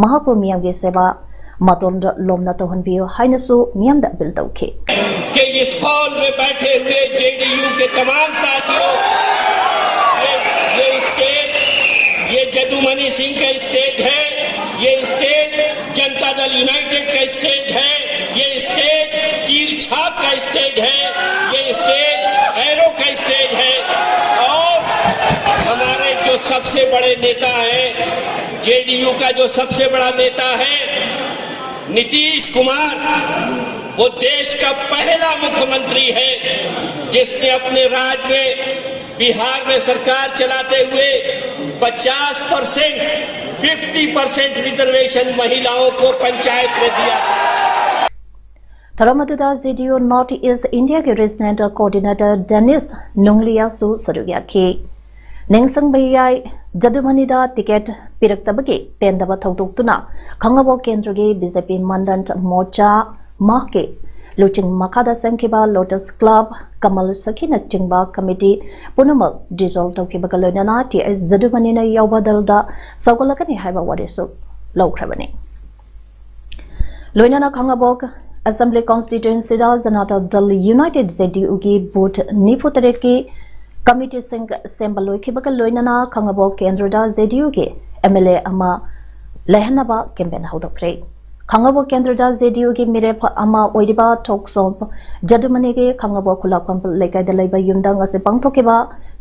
ꯃꯍꯥꯛꯄꯨ ꯃꯤꯌꯥꯝꯒꯤ ꯁꯦꯕꯥ ꯃꯇꯣꯟꯗ ꯂꯣꯝꯅ ꯇꯧꯍꯟꯕꯤꯌꯨ ꯍꯥꯏꯅꯁꯨ ꯃꯤꯌꯥꯝꯗ ꯑꯄꯤꯜ ꯇꯧꯈꯤ꯫ कि इस हॉल में बैठे हुए जेडीयू के तमाम साथियों, ये, ये स्टेज, ये जदुमणि सिंह का स्टेज है, ये स्टेज जनता दल यूनाइटेड का स्टेज है, ये स्टेज तीर छाप का स्टेज है, ये स्टेज एरो का स्टेज है। और हमारे जो सबसे बड़े नेता हैं, जेडीयू का जो सबसे बड़ा नेता है नीतीश कुमार, वो देश का पहला मुख्यमंत्री है जिसने अपने राज में, बिहार में सरकार चलाते हुए पचास परसेंट, फिफ्टी परसेंट रिजर्वेशन महिलाओं को पंचायत में दिया। ꯊꯧꯔꯝ ꯑꯗꯨꯗ ꯖꯦ ꯗꯤ ꯌꯨ ꯅꯣꯔꯠ ꯏꯁ ꯏꯟꯗꯤꯌꯥꯒꯤ ꯔꯤꯖꯅꯦꯜ ꯀꯣꯑꯣꯔꯗꯤꯅꯦꯇꯔ ꯗꯦꯅꯤꯁ ꯅꯨꯡꯂꯤꯌꯥꯁꯨ ꯁꯔꯨꯛ ꯌꯥꯈꯤ꯫ ꯅꯤꯡꯁꯤꯡꯕ ꯌꯥꯏ, ꯖꯗꯨꯃꯅꯤꯗ ꯇꯤꯀꯦꯠ ꯄꯤꯔꯛꯇꯕꯒꯤ ꯄꯦꯟꯗꯕ ꯊꯧꯗꯣꯛꯇꯨꯅ ꯈꯥꯡꯉꯕꯣꯛ ꯀꯦꯟꯗ꯭ꯔꯒꯤ ꯕꯤ ꯖꯦ ꯄꯤ ꯃꯥꯟꯗꯟ ꯃꯣꯔꯆꯥ, ꯃꯍꯥꯛꯀꯤ ꯂꯨꯆꯤꯡ ꯃꯈꯥꯗ ꯁꯦꯝꯈꯤꯕ ꯂꯣꯇꯁ ꯀ꯭ꯂꯕ, ꯀꯃꯜ ꯁꯈꯤꯅꯆꯤꯡꯕ ꯀꯃꯤꯇꯤ ꯄꯨꯝꯅꯃꯛ ꯗꯤꯖꯣꯜꯕ ꯇꯧꯈꯤꯕꯒ ꯂꯣꯏꯅꯅ ꯇꯤ ꯑꯩꯆ ꯖꯗꯨꯃꯅꯤꯅ ꯌꯥꯎꯕ ꯗꯜꯗ ꯁꯧꯒꯠꯂꯛꯀꯅꯤ ꯍꯥꯏꯕ ꯋꯥꯔꯦꯞꯁꯨ ꯂꯧꯈ꯭ꯔꯕꯅꯤ꯫ ꯂꯣꯏꯅꯅ ꯈꯥꯡꯉꯕꯣꯛ ꯑꯦꯁꯦꯝꯕ꯭ꯂꯤ ꯀꯣꯟꯁꯇꯤꯇ꯭ꯋꯦꯟꯁꯤꯗ ꯖꯅꯇꯥ ꯗꯜ ꯌꯨꯅꯥꯏꯇꯦꯗ, ꯖꯦ ꯗꯤ ꯌꯨꯒꯤ ꯕꯨꯊ ꯅꯤꯐꯨ ꯇꯔꯦꯠꯀꯤ ꯀꯃꯤꯇꯤꯁꯤꯡ ꯁꯦꯝꯕ ꯂꯣꯏꯈꯤꯕꯒ ꯂꯣꯏꯅꯅ ꯈꯥꯡꯉꯕꯣꯛ ꯀꯦꯟꯗ꯭ꯔꯗ ꯖꯦ ꯗꯤ ꯌꯨꯒꯤ ꯑꯦꯝ ꯑꯦꯜ ꯑꯦ ꯑꯃ ꯂꯩꯍꯟꯅꯕ ꯀꯦꯝꯄꯦꯟ ꯍꯧꯗꯣꯛꯈ꯭ꯔꯦ꯫ ꯈꯥꯡꯉꯕꯣꯛ ꯀꯦꯟꯗ꯭ꯔꯗ ꯖꯦ ꯗꯤ ꯌꯨꯒꯤ ꯃꯤꯔꯦꯞ ꯑꯃ ꯑꯣꯏꯔꯤꯕ ꯊꯣꯛꯁꯣꯝ ꯖꯗꯨꯃꯅꯤꯒꯤ ꯈꯥꯡꯉꯕꯣꯛ ꯈꯨꯂꯥꯛꯄꯝ ꯂꯩꯀꯥꯏꯗ ꯂꯩꯕ ꯌꯨꯝꯗ ꯉꯁꯤ ꯄꯥꯡꯊꯣꯛꯈꯤꯕ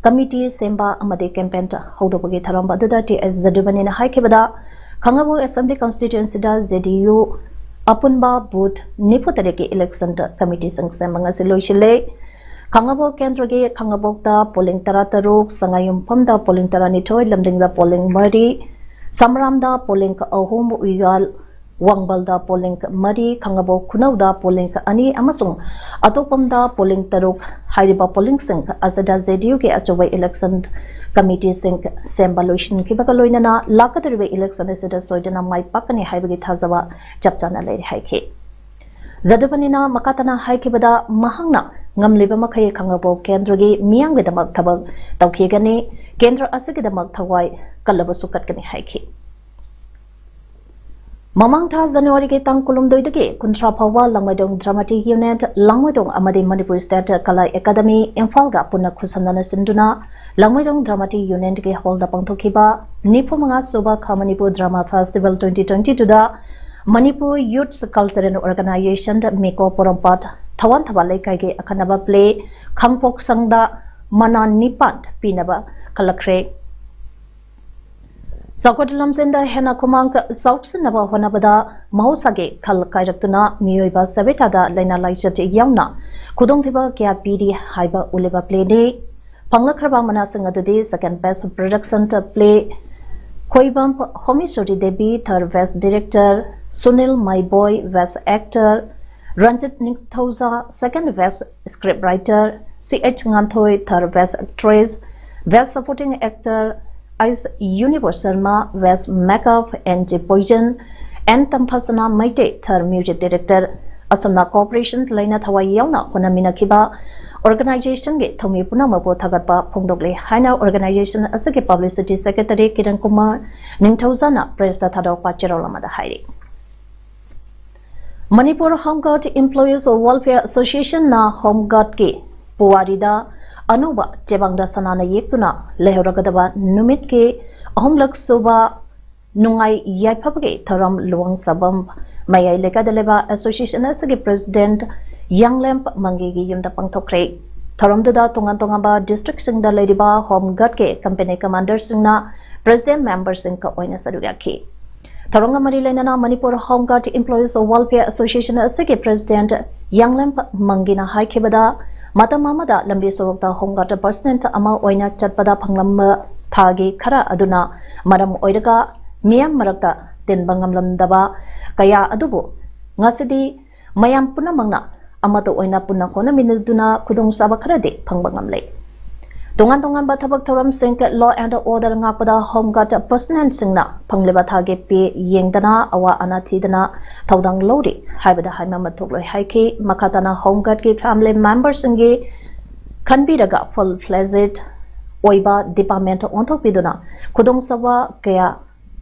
ꯀꯃꯤꯇꯤ ꯁꯦꯝꯕ ꯑꯃꯗꯤ ꯀꯦꯝꯄꯦꯟ ꯍꯧꯗꯣꯛꯄꯒꯤ ꯊꯧꯔꯝ ꯑꯗꯨꯗ ꯇꯤ ꯑꯦꯁ ꯖꯗꯨꯃꯅꯤꯅ ꯍꯥꯏꯈꯤꯕꯗ, ꯈꯥꯡꯉꯕꯣꯛ ꯑꯦꯁꯦꯝꯕ꯭ꯂꯤ ꯀꯟꯁꯇꯤꯇ꯭ꯋꯦꯟꯁꯤꯗ ꯖꯦ ꯗꯤ ꯌꯨ ꯑꯄꯨꯟꯕ ꯕꯨꯊ ꯅꯤꯐꯨ ꯇꯔꯦꯠꯀꯤ ꯏꯂꯦꯛꯁꯟ ꯀꯃꯤꯇꯤꯁꯤꯡ ꯁꯦꯝꯕ ꯉꯁꯤ ꯂꯣꯏꯁꯤꯜꯂꯦ꯫ ꯈꯥꯡꯉꯕꯣꯛ ꯀꯦꯟꯗ꯭ꯔꯒꯤ ꯈꯥꯡꯉꯕꯣꯛꯇ ꯄꯣꯂꯤꯡ ꯇꯔꯥꯇꯔꯨꯛ, ꯁꯉꯥꯏꯌꯨꯝꯐꯝꯗ ꯄꯣꯂꯤꯡ ꯇꯔꯥꯅꯤꯊꯣꯏ, ꯂꯝꯗꯤꯡꯗ ꯄꯣꯂꯤꯡ ꯃꯔꯤ, ꯁꯝꯔꯥꯝꯗ ꯄꯣꯂꯤꯡ ꯑꯍꯨꯝ, ꯎꯌꯥꯜ ꯋꯥꯡꯕꯜꯗ ꯄꯣꯂꯤꯡ ꯃꯔꯤ, ꯈꯥꯡꯉꯕꯣꯛ ꯈꯨꯅꯧꯗ ꯄꯣꯂꯤꯡ ꯑꯅꯤ ꯑꯃꯁꯨꯡ ꯑꯇꯣꯞꯄꯝꯗ ꯄꯣꯂꯤꯡ ꯇꯔꯨꯛ꯫ ꯍꯥꯏꯔꯤꯕ ꯄꯣꯂꯤꯡꯁꯤꯡ ꯑꯁꯤꯗ ꯖꯦ ꯗꯤ ꯌꯨꯒꯤ ꯑꯆꯧꯕ ꯏꯂꯦꯛꯁꯟ ꯀꯃꯤꯇꯤꯁꯤꯡ ꯁꯦꯝꯕ ꯂꯣꯏꯁꯤꯟꯈꯤꯕꯒ ꯂꯣꯏꯅꯅ ꯂꯥꯛꯀꯗꯧꯔꯤꯕ ꯏꯂꯦꯛꯁꯟ ꯑꯁꯤꯗ ꯁꯣꯏꯗꯅ ꯃꯥꯏ ꯄꯥꯛꯀꯅꯤ ꯍꯥꯏꯕꯒꯤ ꯊꯥꯖꯕ ꯆꯞ ꯆꯥꯅ ꯂꯩꯔꯦ ꯍꯥꯏꯈꯤ꯫ ꯖꯗꯨꯃꯅꯤꯅ ꯃꯈꯥ ꯇꯥꯅ ꯍꯥꯏꯈꯤꯕꯗ, ꯃꯍꯥꯛꯅ ꯉꯝꯂꯤꯕ ꯃꯈꯩ ꯈꯥꯡꯉꯕꯣꯛ ꯀꯦꯟꯗ꯭ꯔꯒꯤ ꯃꯤꯌꯥꯝꯒꯤꯗꯃꯛ ꯊꯕꯛ ꯇꯧꯈꯤꯒꯅꯤ꯫ ꯀꯦꯟꯗ꯭ꯔ ꯑꯁꯤꯒꯤꯗꯃꯛ ꯊꯋꯥꯏ ꯀꯜꯂꯕꯁꯨ ꯀꯠꯀꯅꯤ ꯍꯥꯏꯈꯤ꯫ ꯃꯃꯥꯡ ꯊꯥ ꯖꯅꯋꯥꯔꯤꯒꯤ ꯇꯥꯡ ꯀꯨꯟꯍꯨꯝꯗꯣꯏꯗꯒꯤ ꯀꯨꯟꯊ꯭ꯔꯥ ꯐꯥꯎꯕ ꯂꯥꯡꯃꯩꯗꯣꯡ ꯗ꯭ꯔꯥꯃꯥꯇꯤ ꯌꯨꯅꯤꯠ ꯂꯥꯡꯃꯩꯗꯣꯡ ꯑꯃꯗꯤ ꯃꯅꯤꯄꯨꯔ ꯁ꯭ꯇꯦꯠ ꯀꯂꯥ ꯑꯦꯀꯥꯗꯃꯤ ꯏꯝꯐꯥꯜꯒ ꯄꯨꯟꯅ ꯈꯨꯠꯁꯝꯅꯅ ꯁꯤꯟꯗꯨꯅ ꯂꯥꯡꯃꯩꯗꯣꯡ ꯗ꯭ꯔꯥꯃꯥꯇꯤ ꯌꯨꯅꯤꯌꯟꯒꯤ ꯍꯣꯜꯗ ꯄꯥꯡꯊꯣꯛꯈꯤꯕ ꯅꯤꯐꯨ ꯃꯉꯥ ꯁꯨꯕ ꯈꯥ Manipur drama festival twenty twenty two ꯗ ꯃꯅꯤꯄꯨꯔ ꯌꯨꯠꯁ ꯀꯜꯆꯔꯦꯜ ꯑꯣꯔꯒꯅꯥꯏꯖꯦꯁꯟ, ꯃꯤꯀꯣ ꯄꯣꯔꯣꯝꯄꯥꯠ, ꯊꯋꯥꯟ ꯊꯕꯥ ꯂꯩꯀꯥꯏꯒꯤ ꯑꯈꯟꯅꯕ ꯄ꯭ꯂꯦ ꯈꯥꯡꯄꯣꯛꯁꯪꯗ ꯃꯅꯥ ꯅꯤꯄꯥꯟ ꯄꯤꯅꯕ ꯈꯜꯂꯛꯈ꯭ꯔꯦ꯫ ꯆꯥꯎꯈꯠ ꯂꯝꯖꯦꯟꯗ ꯍꯦꯟꯅ ꯈꯨꯃꯥꯡ ꯆꯥꯎꯁꯤꯟꯅꯕ ꯍꯣꯠꯅꯕꯗ ꯃꯍꯧꯁꯥꯒꯤ ꯈꯜ ꯀꯥꯏꯔꯛꯇꯨꯅ ꯃꯤꯑꯣꯏꯕ ꯁꯕꯦꯇꯥꯗ ꯂꯥꯏꯅꯥ ꯂꯥꯏꯆꯠ ꯌꯥꯎꯅ ꯈꯨꯗꯣꯡꯊꯤꯕ ꯀꯌꯥ ꯄꯤꯔꯤ ꯍꯥꯏꯕ ꯎꯠꯂꯤꯕ ꯄ꯭ꯂꯦꯅꯤ꯫ ꯐꯪꯂꯛꯈ꯭ꯔꯕ ꯃꯅꯥꯁꯤꯡ ꯑꯗꯨꯗꯤ second best production play Khoibam Homeshori Devi, third best director Sunil Maiboi, best actor Ranjit Ningthouja, second best script writer C H Nganthoi, third best actress, best supporting actor Ice Universe Sharma, best makeup N J Poison, N Tamphasana Meitei, third music director꯫ ꯑꯁꯨꯝꯅ cooperation ꯂꯩꯅ ꯊꯋꯥꯏ ꯌꯥꯎꯅ ꯍꯣꯠꯅꯃꯤꯟꯅꯈꯤꯕ organization ꯒꯤ ꯊꯧꯃꯤ ꯄꯨꯝꯅꯃꯛꯄꯨ ꯊꯥꯒꯠꯄ ꯐꯣꯡꯗꯣꯛꯂꯤ ꯍꯥꯏꯅ organization ꯑꯁꯤꯒꯤ publicity secretary Kiran Kumar ꯅꯤꯡꯊꯧꯖꯥꯅ press ꯇ ꯊꯥꯗꯣꯔꯛꯄ ꯆꯦꯔꯣꯜ ꯑꯃꯗ ꯍꯥꯏꯔꯤ꯫ Manipur Home Guard Employees Welfare Association ꯅ Home Guard ꯀꯤ ꯄꯨꯋꯥꯔꯤꯗ ꯑꯅꯧꯕ ꯆꯦꯕꯥꯡꯗ ꯁꯅꯥꯅ ꯌꯦꯛꯇꯨꯅ ꯂꯩꯍꯧꯔꯒꯗꯕ ꯅꯨꯃꯤꯠꯀꯤ ꯑꯍꯨꯝꯂꯛ ꯁꯨꯕ ꯅꯨꯡꯉꯥꯏ ꯌꯥꯏꯐꯕꯒꯤ ꯊꯧꯔꯝ ꯂꯨꯋꯥꯡ ꯁꯥꯕꯝ ꯃꯌꯥꯏ ꯂꯩꯀꯥꯏꯗ ꯂꯩꯕ association ꯑꯁꯤꯒꯤ president ꯌꯥꯡꯂꯦꯝ ꯃꯪꯒꯤꯒꯤ ꯌꯨꯝꯗ ꯄꯥꯡꯊꯣꯛꯈ꯭ꯔꯦ꯫ ꯊꯧꯔꯝꯗꯨꯗ ꯇꯣꯉꯥꯟ ꯇꯣꯉꯥꯟꯕ district ꯁꯤꯡꯗ ꯂꯩꯔꯤꯕ Home Guard ꯀꯤ company commander ꯁꯤꯡꯅ president member ꯁꯤꯡ ꯑꯣꯏꯅ ꯁꯔꯨꯛ ꯌꯥꯈꯤ꯫ ꯊꯧꯔꯝꯒ ꯃꯔꯤ ꯂꯩꯅꯅ Manipur Home Guard Employees Welfare Association ꯑꯁꯤꯒꯤ president ꯌꯥꯡꯂꯦꯝ ꯃꯪꯒꯤꯅ ꯍꯥꯏꯈꯤꯕꯗ, ꯃꯇꯝ ꯑꯃꯗ ꯂꯝꯕꯤ ꯁꯣꯔꯣꯛꯇ Home Guard personnel ꯑꯃ ꯑꯣꯏꯅ ꯆꯠꯄꯗ ꯐꯪꯂꯝꯕ ꯊꯥꯒꯤ ꯈꯔ ꯑꯗꯨꯅ ꯃꯔꯝ ꯑꯣꯏꯔꯒ ꯃꯤꯌꯥꯝ ꯃꯔꯛꯇ ꯇꯤꯟꯕ ꯉꯝꯂꯝꯗꯕ ꯀꯌꯥ ꯑꯗꯨꯕꯨ ꯉꯁꯤꯗꯤ ꯃꯌꯥꯝ ꯄꯨꯝꯅꯃꯛꯅ ꯑꯃꯠꯇ ꯑꯣꯏꯅ ꯄꯨꯟꯅ ꯍꯣꯠꯅꯃꯤꯟꯅꯗꯨꯅ ꯈꯨꯗꯣꯡꯆꯥꯕ ꯈꯔꯗꯤ ꯐꯪꯕ ꯉꯝꯂꯦ꯫ ꯇꯣꯉꯥꯟ ꯇꯣꯉꯥꯟꯕ ꯊꯕꯛ ꯊꯧꯔꯝꯁꯤꯡ, law and order ꯉꯥꯛꯄꯗ Home Guard personnelꯁꯤꯡꯅ ꯐꯪꯂꯤꯕ ꯊꯥꯒꯤ pay ꯌꯦꯡꯗꯅ ꯑꯋꯥ ꯑꯅꯥ ꯊꯤꯗꯅ ꯊꯧꯗꯥꯡ ꯂꯧꯔꯤ ꯍꯥꯏꯕꯗ ꯍꯥꯏꯃꯟꯕ ꯊꯣꯛꯂꯣꯏ ꯍꯥꯏꯈꯤ꯫ ꯃꯈꯥ ꯇꯥꯅ Home Guardꯀꯤ family memberꯁꯤꯡꯒꯤ ꯈꯟꯕꯤꯔꯒ full fledged ꯑꯣꯏꯕ department ꯑꯣꯟꯊꯣꯛꯄꯤꯗꯨꯅ ꯈꯨꯗꯣꯡꯆꯥꯕ ꯀꯌꯥ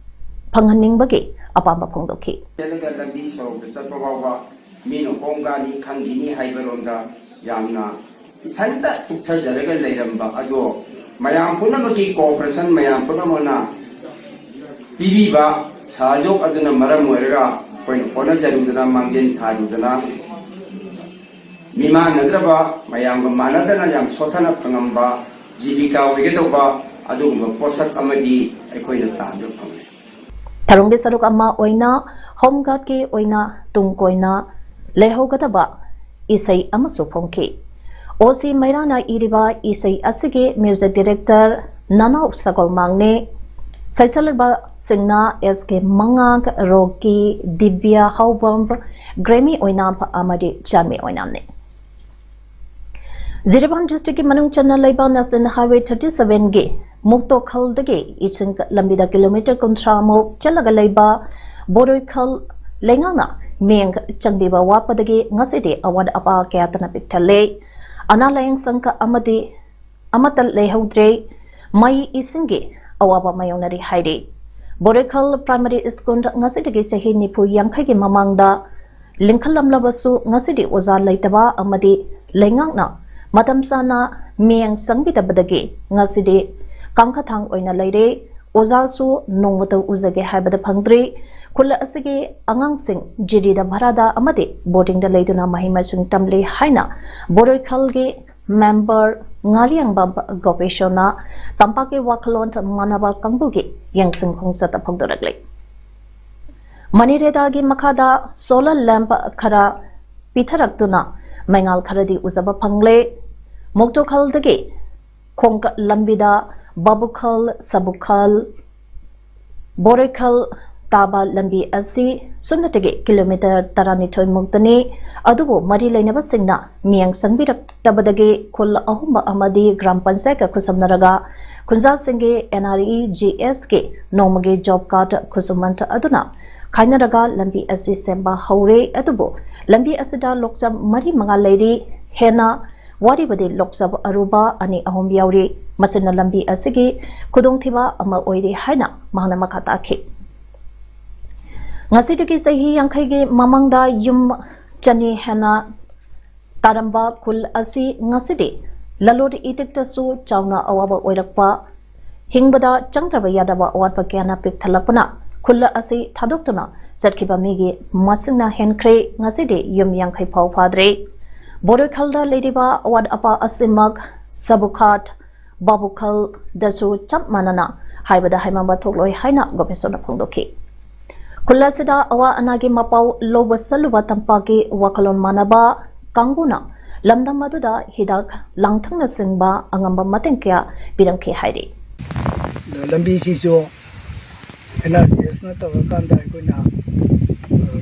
ꯐꯪꯍꯟꯅꯤꯡꯕꯒꯤ ꯑꯄꯥꯝꯕ ꯐꯣꯡꯗꯣꯛꯈꯤ꯫ ꯆꯠꯂꯒ ꯂꯝꯕꯤ ꯁꯣꯔꯣꯛꯇ ꯆꯠꯄ ꯐꯥꯎꯕ ꯃꯤꯅ ꯍꯣꯝ ꯒꯥꯔꯗꯅꯤ ꯈꯪꯈꯤꯅꯤ ꯍꯥꯏꯕꯔꯣꯝꯗ ꯌꯥꯝꯅ ꯏꯊꯟꯇ ꯇꯨꯛꯊꯖꯔꯒ ꯂꯩꯔꯝꯕ ꯑꯗꯣ, ꯃꯌꯥꯝ ꯄꯨꯝꯅꯃꯛꯀꯤ cooperation, ꯃꯌꯥꯝ ꯄꯨꯝꯅꯃꯛꯅ ꯄꯤꯕꯤꯕ ꯁꯍꯖꯣꯛ ꯑꯗꯨꯅ ꯃꯔꯝ ꯑꯣꯏꯔꯒ ꯑꯩꯈꯣꯏꯅ ꯍꯣꯠꯅꯖꯔꯨꯗꯅ, ꯃꯥꯡꯖꯤꯟ ꯊꯥꯔꯨꯗꯅ, ꯃꯤꯃꯥꯟꯅꯗ꯭ꯔꯕ, ꯃꯌꯥꯝꯒ ꯃꯥꯟꯅꯗꯅ ꯌꯥꯝ ꯁꯣꯠꯊꯅ ꯐꯪꯉꯝꯕ ꯖꯤꯕꯤꯀꯥ ꯑꯣꯏꯒꯗꯧꯕ ꯑꯗꯨꯒꯨꯝꯕ ꯄꯣꯠꯁꯛ ꯑꯃꯗꯤ ꯑꯩꯈꯣꯏꯅ ꯇꯥꯟꯕ ꯐꯪꯂꯦ꯫ ꯊꯧꯔꯝꯒꯤ ꯁꯔꯨꯛ ꯑꯃ ꯑꯣꯏꯅ Home Guardꯀꯤ ꯑꯣꯏꯅ ꯇꯨꯡ ꯀꯣꯏꯅ ꯂꯩꯍꯧꯒꯗꯕ ꯏꯁꯩ ꯑꯃꯁꯨ ꯐꯣꯡꯈꯤ꯫ ꯑꯣ ꯁꯤ ꯃꯩꯔꯥꯅ ꯏꯔꯤꯕ ꯏꯁꯩ ꯑꯁꯤꯒꯤ music director ꯅꯅꯥꯎ ꯁꯒꯣꯜꯃꯥꯡꯅꯤ꯫ ꯁꯩꯁꯛꯂꯤꯕꯁꯤꯡꯅ ꯑꯦꯁ ꯀꯦ ꯃꯉꯥꯡ, ꯔꯣꯀꯤ, ꯗꯤꯕ꯭ꯌꯥ ꯍꯥꯎꯕꯝ, ꯒ꯭ꯔꯦꯃꯤ ꯑꯣꯏꯅꯥꯝ ꯑꯃꯗꯤ ꯆꯥꯟꯃꯤ ꯑꯣꯏꯅꯥꯝꯅꯤ꯫ ꯖꯤꯔꯤꯕꯥꯝ districtꯀꯤ ꯃꯅꯨꯡ ꯆꯟꯅ ꯂꯩꯕ National Highway thirty sevenꯒꯤ ꯃꯨꯛꯇꯣꯈꯜꯗꯒꯤ ꯏꯁꯤꯡ ꯂꯝꯕꯤꯗ kilometre ꯀꯨꯟꯊ꯭ꯔꯥꯃꯨꯛ ꯆꯠꯂꯒ ꯂꯩꯕ ꯕꯣꯔꯣꯏꯈꯜ ꯂꯩꯉꯥꯛꯅ ꯃꯤꯠꯌꯦꯡ ꯆꯪꯕꯤꯕ ꯋꯥꯠꯄꯗꯒꯤ ꯉꯁꯤꯗꯤ ꯑꯋꯥꯠ ꯑꯄꯥ ꯀꯌꯥꯇꯅ ꯄꯤꯛ ꯊꯜꯂꯦ꯫ ꯑꯅꯥ ꯂꯥꯌꯦꯡ ꯁꯪ ꯑꯃꯗꯤ ꯑꯃꯠꯇ ꯂꯩꯍꯧꯗ꯭ꯔꯦ꯫ ꯃꯩ ꯏꯁꯤꯡꯒꯤ ꯑꯋꯥꯕ ꯃꯥꯌꯣꯛꯅꯔꯤ ꯍꯥꯏꯔꯤ꯫ ꯕꯣꯔꯦꯈꯜ Primary School ꯉꯁꯤꯗꯒꯤ ꯆꯍꯤ ꯅꯤꯐꯨ ꯌꯥꯡꯈꯩꯒꯤ ꯃꯃꯥꯡꯗ ꯂꯤꯡꯈꯠꯂꯝꯂꯕꯁꯨ ꯉꯁꯤꯗꯤ ꯑꯣꯖꯥ ꯂꯩꯇꯕ ꯑꯃꯗꯤ ꯂꯩꯉꯥꯛꯅ ꯃꯇꯝ ꯆꯥꯅ ꯃꯤꯠꯌꯦꯡ ꯆꯪꯕꯤꯗꯕꯗꯒꯤ ꯉꯁꯤꯗꯤ ꯀꯥꯡꯈꯊꯥꯡ ꯑꯣꯏꯅ ꯂꯩꯔꯦ꯫ ꯑꯣꯖꯥꯁꯨ ꯅꯣꯡꯃꯇ ꯎꯖꯒꯦ ꯍꯥꯏꯕꯗ ꯐꯪꯗ꯭ꯔꯤ꯫ ꯈꯨꯜ ꯑꯁꯤꯒꯤ ꯑꯉꯥꯡꯁꯤꯡ ꯖꯤꯔꯤꯗ ꯚꯔꯥꯗ ꯑꯃꯗꯤ boardingꯗ ꯂꯩꯗꯨꯅ ꯃꯍꯩ ꯃꯁꯤꯡ ꯇꯝꯂꯤ ꯍꯥꯏꯅ ꯕꯣꯔꯣꯏꯈꯜꯒꯤ member ꯉꯥꯔꯤꯌꯥꯡꯕꯝ ꯒꯣꯄꯦꯁꯣꯔꯅ ꯇꯝꯄꯥꯛꯀꯤ ꯋꯥꯈꯜꯂꯣꯟ ꯃꯥꯟꯅꯕ ꯀꯥꯡꯕꯨꯒꯤ ꯌꯦꯡꯁꯤꯟ ꯈꯣꯡꯆꯠꯇ ꯐꯣꯡꯗꯣꯔꯛꯂꯤ꯫ ꯃꯅꯤꯔꯦꯗꯥꯒꯤ ꯃꯈꯥꯗ solar lamp ꯈꯔ ꯄꯤꯊꯔꯛꯇꯨꯅ ꯃꯩꯉꯥꯜ ꯈꯔꯗꯤ ꯎꯖꯕ ꯐꯪꯂꯦ꯫ ꯃꯣꯛꯇꯣꯈꯜꯗꯒꯤ ꯈꯣꯡꯀꯠ ꯂꯝꯕꯤꯗ ꯕꯥꯕꯨꯈꯜ, ꯁꯕꯨꯈꯜ, ꯕꯣꯔꯩꯈꯜ, ꯇꯥꯕ ꯂꯝꯕꯤ ꯑꯁꯤ ꯁꯨꯞꯅꯇꯒꯤ ꯀꯤꯂꯣꯃꯤꯇꯔ ꯇꯔꯥꯅꯤꯊꯣꯏ ꯃꯨꯛꯇꯅꯤ꯫ ꯑꯗꯨꯕꯨ ꯃꯔꯤ ꯂꯩꯅꯕꯁꯤꯡꯅ ꯃꯤꯠꯌꯦꯡ ꯆꯪꯕꯤꯔꯛꯇꯕꯗꯒꯤ ꯈꯨꯜ ꯑꯍꯨꯝ ꯑꯃꯗꯤ ꯒ꯭ꯔꯥꯝ ꯄꯟꯆꯥꯌꯠꯀ ꯈꯨꯠꯁꯝꯅꯔꯒ ꯈꯨꯟꯖꯥꯁꯤꯡꯒꯤ NREGSꯀꯤ ꯅꯣꯡꯃꯒꯤ job card ꯈꯨꯠꯁꯨꯃꯟ ꯑꯗꯨꯅ ꯈꯥꯏꯅꯔꯒ ꯂꯝꯕꯤ ꯑꯁꯤ ꯁꯦꯝꯕ ꯍꯧꯔꯦ꯫ ꯑꯗꯨꯕꯨ ꯂꯝꯕꯤ ꯑꯁꯤꯗ ꯂꯣꯛꯆꯞ ꯃꯔꯤ ꯃꯉꯥ ꯂꯩꯔꯤ꯫ ꯍꯦꯟꯅ ꯋꯥꯔꯤꯕꯗꯤ ꯂꯣꯛꯆꯞ ꯑꯔꯨꯕ ꯑꯅꯤ ꯑꯍꯨꯝ ꯌꯥꯎꯔꯤ꯫ ꯃꯁꯤꯅ ꯂꯝꯕꯤ ꯑꯁꯤꯒꯤ ꯈꯨꯗꯣꯡꯊꯤꯕ ꯑꯃ ꯑꯣꯏꯔꯤ ꯍꯥꯏꯅ ꯃꯍꯥꯛꯅ ꯃꯈꯥ ꯇꯥꯈꯤ꯫ ꯉꯁꯤꯗꯒꯤ ꯆꯍꯤ ꯌꯥꯡꯈꯩꯒꯤ ꯃꯃꯥꯡꯗ ꯌꯨꯝ ꯆꯅꯤ ꯍꯦꯟꯅ ꯇꯥꯔꯝꯕ ꯈꯨꯜ ꯑꯁꯤ ꯉꯁꯤꯗꯤ ꯂꯂꯣꯟ ꯏꯇꯤꯛꯇꯁꯨ ꯆꯥꯎꯅ ꯑꯋꯥꯕ ꯑꯣꯏꯔꯛꯄ, ꯍꯤꯡꯕꯗ ꯆꯪꯗ꯭ꯔꯕ ꯌꯥꯗꯕ ꯑꯋꯥꯠꯄ ꯀꯌꯥꯅ ꯄꯤꯛ ꯊꯜꯂꯛꯄꯅ ꯈꯨꯜ ꯑꯁꯤ ꯊꯥꯗꯣꯛꯇꯨꯅ ꯆꯠꯈꯤꯕ ꯃꯤꯒꯤ ꯃꯁꯤꯡꯅ ꯍꯦꯟꯈ꯭ꯔꯦ꯫ ꯉꯁꯤꯗꯤ ꯌꯨꯝ ꯌꯥꯡꯈꯩ ꯐꯥꯎ ꯐꯥꯗ꯭ꯔꯦ꯫ ꯕꯣꯔꯣꯏꯈꯜꯗ ꯂꯩꯔꯤꯕ ꯑꯋꯥꯠ ꯑꯄꯥ ꯑꯁꯤꯃꯛ ꯁꯕꯨꯈꯥꯠ, ꯕꯥꯕꯨꯈꯜꯗꯁꯨ ꯆꯞ ꯃꯥꯟꯅꯅ ꯍꯥꯏꯕꯗ ꯍꯥꯏꯃꯟꯕ ꯊꯣꯛꯂꯣꯏ ꯍꯥꯏꯅ ꯒꯣꯄꯦꯁꯣꯔꯅ ꯐꯣꯡꯗꯣꯛꯈꯤ꯫ ꯈꯨꯜ ꯑꯁꯤꯗ ꯑꯋꯥ ꯑꯅꯥꯒꯤ ꯃꯄꯥꯎ ꯂꯧꯕ ꯆꯠꯂꯨꯕ ꯇꯝꯄꯥꯛꯀꯤ ꯋꯥꯈꯜꯂꯣꯟ ꯃꯥꯟꯅꯕ ꯀꯥꯡꯕꯨꯅ ꯂꯝꯗꯝ ꯑꯗꯨꯗ ꯍꯤꯗꯥꯛ ꯂꯥꯡꯊꯛꯅꯆꯤꯡꯕ ꯑꯉꯝꯕ ꯃꯇꯦꯡ ꯀꯌꯥ ꯄꯤꯔꯝꯈꯤ ꯍꯥꯏꯔꯤ꯫ ꯂꯝꯕꯤꯁꯤꯁꯨ NREGSꯅ ꯇꯧꯔꯀꯥꯟꯗ ꯑꯩꯈꯣꯏꯅ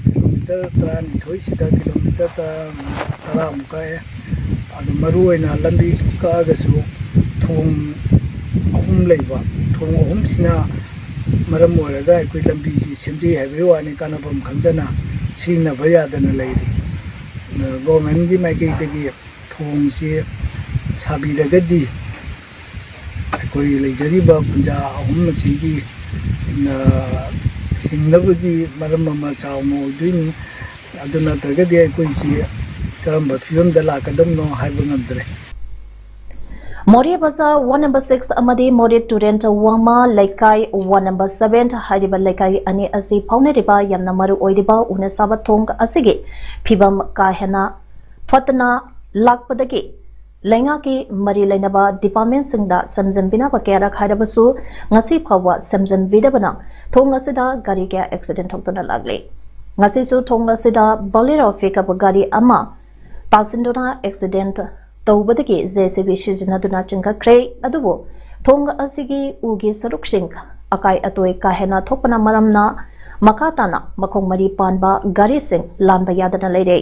ꯀꯤꯂꯣꯃꯤꯇꯔ ꯇꯔꯥꯅꯤꯊꯣꯏꯁꯤꯗ ꯀꯤꯂꯣꯃꯤꯇꯔ ꯇꯔꯥꯃꯨꯛ ꯀꯛꯑꯦ꯫ ꯑꯗꯨ ꯃꯔꯨ ꯑꯣꯏꯅ ꯂꯝꯕꯤ ꯀꯛꯑꯒꯁꯨ ꯊꯣꯡ ꯑꯍꯨꯝ ꯂꯩꯕ, ꯊꯣꯡ ꯑꯍꯨꯝꯁꯤꯅ ꯃꯔꯝ ꯑꯣꯏꯔꯒ ꯑꯩꯈꯣꯏ ꯂꯝꯕꯤꯁꯤ ꯁꯦꯝꯖꯩ ꯍꯥꯏꯕꯒꯤ ꯋꯥꯅꯤ, ꯀꯥꯟꯅꯐꯝ ꯈꯪꯗꯅ ꯁꯤꯖꯤꯟꯅꯕ ꯌꯥꯗꯅ ꯂꯩꯔꯤ꯫ ꯒꯣꯔꯃꯦꯟꯒꯤ ꯃꯥꯏꯀꯩꯗꯒꯤ ꯊꯣꯡꯁꯤ ꯁꯥꯕꯤꯔꯒꯗꯤ ꯑꯩꯈꯣꯏ ꯂꯩꯖꯔꯤꯕ ꯈꯨꯟꯖꯥ ꯑꯍꯨꯝ ꯑꯁꯤꯒꯤ ꯍꯤꯡꯅꯕꯒꯤ ꯃꯔꯝ ꯑꯃ ꯆꯥꯎꯅ ꯑꯣꯏꯗꯣꯏꯅꯤ꯫ ꯑꯗꯨ ꯅꯠꯇ꯭ꯔꯒꯗꯤ ꯑꯩꯈꯣꯏꯁꯤ ꯀꯔꯝꯕ ꯐꯤꯕꯝꯗ ꯂꯥꯛꯀꯗꯕꯅꯣ ꯍꯥꯏꯕ ꯉꯝꯗ꯭ꯔꯦ꯫ ꯃꯣꯔꯦ ꯕꯖꯥꯔ ꯋꯥꯔꯗ ꯅꯝꯕꯔ ꯁꯤꯛꯁ ꯑꯃꯗꯤ ꯃꯣꯔꯦ ꯇꯨꯔꯦꯟ ꯋꯥꯡꯃ ꯂꯩꯀꯥꯏ ꯋꯥꯔꯗ ꯅꯝꯕꯔ ꯁꯚꯦꯟ ꯍꯥꯏꯔꯤꯕ ꯂꯩꯀꯥꯏ ꯑꯅꯤ ꯑꯁꯤ ꯐꯥꯎꯅꯔꯤꯕ ꯌꯥꯝꯅ ꯃꯔꯨ ꯑꯣꯏꯔꯤꯕ ꯎꯅ ꯁꯥꯕ ꯊꯣꯡ ꯑꯁꯤꯒꯤ ꯐꯤꯕꯝ ꯀꯥ ꯍꯦꯟꯅ ꯐꯠꯇꯅ ꯂꯥꯛꯄꯗꯒꯤ ꯂꯩꯉꯥꯛꯀꯤ ꯃꯔꯤ ꯂꯩꯅꯕ ꯗꯤꯄꯥꯔꯠꯃꯦꯟꯁꯤꯡꯗ ꯁꯦꯝꯖꯤꯟꯕꯤꯅꯕ ꯀꯌꯥꯔꯛ ꯍꯥꯏꯔꯕꯁꯨ ꯉꯁꯤ ꯐꯥꯎꯕ ꯁꯦꯝꯖꯤꯟꯕꯤꯗꯕꯅ ꯊꯣꯡ ꯑꯁꯤꯗ ꯒꯥꯔꯤ ꯀꯌꯥ ꯑꯦꯛꯁꯤꯗꯦꯟ ꯊꯣꯛꯇꯨꯅ ꯂꯥꯛꯂꯤ꯫ ꯉꯁꯤꯁꯨ ꯊꯣꯡ ꯑꯁꯤꯗ ꯕꯣꯂꯦꯔꯣ ꯄꯤꯛꯑꯞ ꯒꯥꯔꯤ ꯑꯃ ꯇꯥꯁꯤꯟꯗꯨꯅ ꯑꯦꯛꯁꯤꯗꯦꯟ ꯇꯧꯕꯗꯒꯤ JCB ꯁꯤꯖꯤꯟꯅꯗꯨꯅ ꯆꯤꯡꯈꯠꯈ꯭ꯔꯦ꯫ ꯑꯗꯨꯕꯨ ꯊꯣꯡ ꯑꯁꯤꯒꯤ ꯎꯒꯤ ꯁꯔꯨꯛꯁꯤꯡ ꯑꯀꯥꯏ ꯑꯇꯣꯏ ꯀꯥ ꯍꯦꯟꯅ ꯊꯣꯛꯄꯅ ꯃꯔꯝꯅ ꯃꯈꯥ ꯇꯥꯅ ꯃꯈꯣꯡ ꯃꯔꯤ ꯄꯥꯟꯕ ꯒꯥꯔꯤꯁꯤꯡ ꯂꯥꯟꯕ ꯌꯥꯗꯅ ꯂꯩꯔꯦ꯫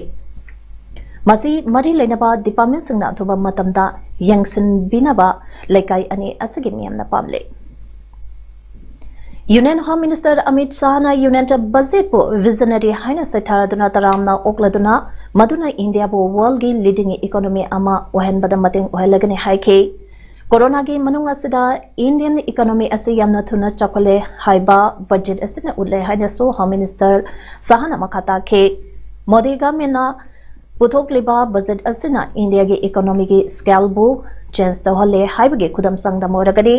ꯃꯁꯤ ꯃꯔꯤ ꯂꯩꯅꯕ ꯗꯤꯄꯥꯔꯠꯃꯦꯟꯁꯤꯡꯅ ꯑꯊꯨꯕ ꯃꯇꯝꯗ ꯌꯦꯡꯁꯤꯟꯕꯤꯅꯕ ꯂꯩꯀꯥꯏ ꯑꯅꯤ ꯑꯁꯤꯒꯤ ꯃꯤꯌꯥꯝꯅ ꯄꯥꯝꯂꯦ꯫ ꯌꯨꯅꯤꯌꯟ ꯍꯣꯝ ꯃꯤꯅꯤꯁꯇꯔ ꯑꯃꯤꯠ ꯁꯥꯍꯅ ꯌꯨꯅꯤꯌꯟ ꯕꯖꯦꯠꯄꯨ ꯚꯤꯖꯅꯔꯤ ꯍꯥꯏꯅ ꯁꯩꯊꯥꯔꯗꯨꯅ ꯇꯔꯥꯝꯅ ꯑꯣꯛꯂꯗꯨꯅ, ꯃꯗꯨꯅ ꯏꯟꯗꯤꯌꯥꯕꯨ ꯋꯥꯔꯜꯒꯤ ꯂꯤꯗꯤꯡ ꯏꯀꯣꯅꯣꯃꯤ ꯑꯃ ꯑꯣꯏꯍꯟꯕꯗ ꯃꯇꯦꯡ ꯑꯣꯏꯍꯜꯂꯒꯅꯤ ꯍꯥꯏꯈꯤ꯫ ꯀꯣꯔꯣꯅꯥꯒꯤ ꯃꯅꯨꯡ ꯑꯁꯤꯗ ꯏꯟꯗꯤꯌꯟ ꯏꯀꯣꯅꯣꯃꯤ ꯑꯁꯤ ꯌꯥꯝꯅ ꯊꯨꯅ ꯆꯥꯎꯈꯠꯂꯦ ꯍꯥꯏꯕ ꯕꯖꯦꯠ ꯑꯁꯤꯅ ꯎꯠꯂꯦ ꯍꯥꯏꯅꯁꯨ ꯍꯣꯝ ꯃꯤꯅꯤꯁꯇꯔ ꯁꯥꯍꯅ ꯃꯈꯥ ꯇꯥꯈꯤ꯫ ꯃꯣꯗꯤ ꯒꯚꯔꯟꯃꯦꯟꯠꯅ ꯄꯨꯊꯣꯛꯂꯤꯕ ꯕꯖꯦꯠ ꯑꯁꯤꯅ ꯏꯟꯗꯤꯌꯥꯒꯤ ꯏꯀꯣꯅꯣꯃꯤꯒꯤ ꯁ꯭ꯀꯦꯜꯕꯨ ꯆꯦꯟꯖ ꯇꯧꯍꯜꯂꯦ ꯍꯥꯏꯕꯒꯤ ꯈꯨꯗꯝ ꯆꯥꯡꯗꯝ ꯑꯣꯏꯔꯒꯗꯤ,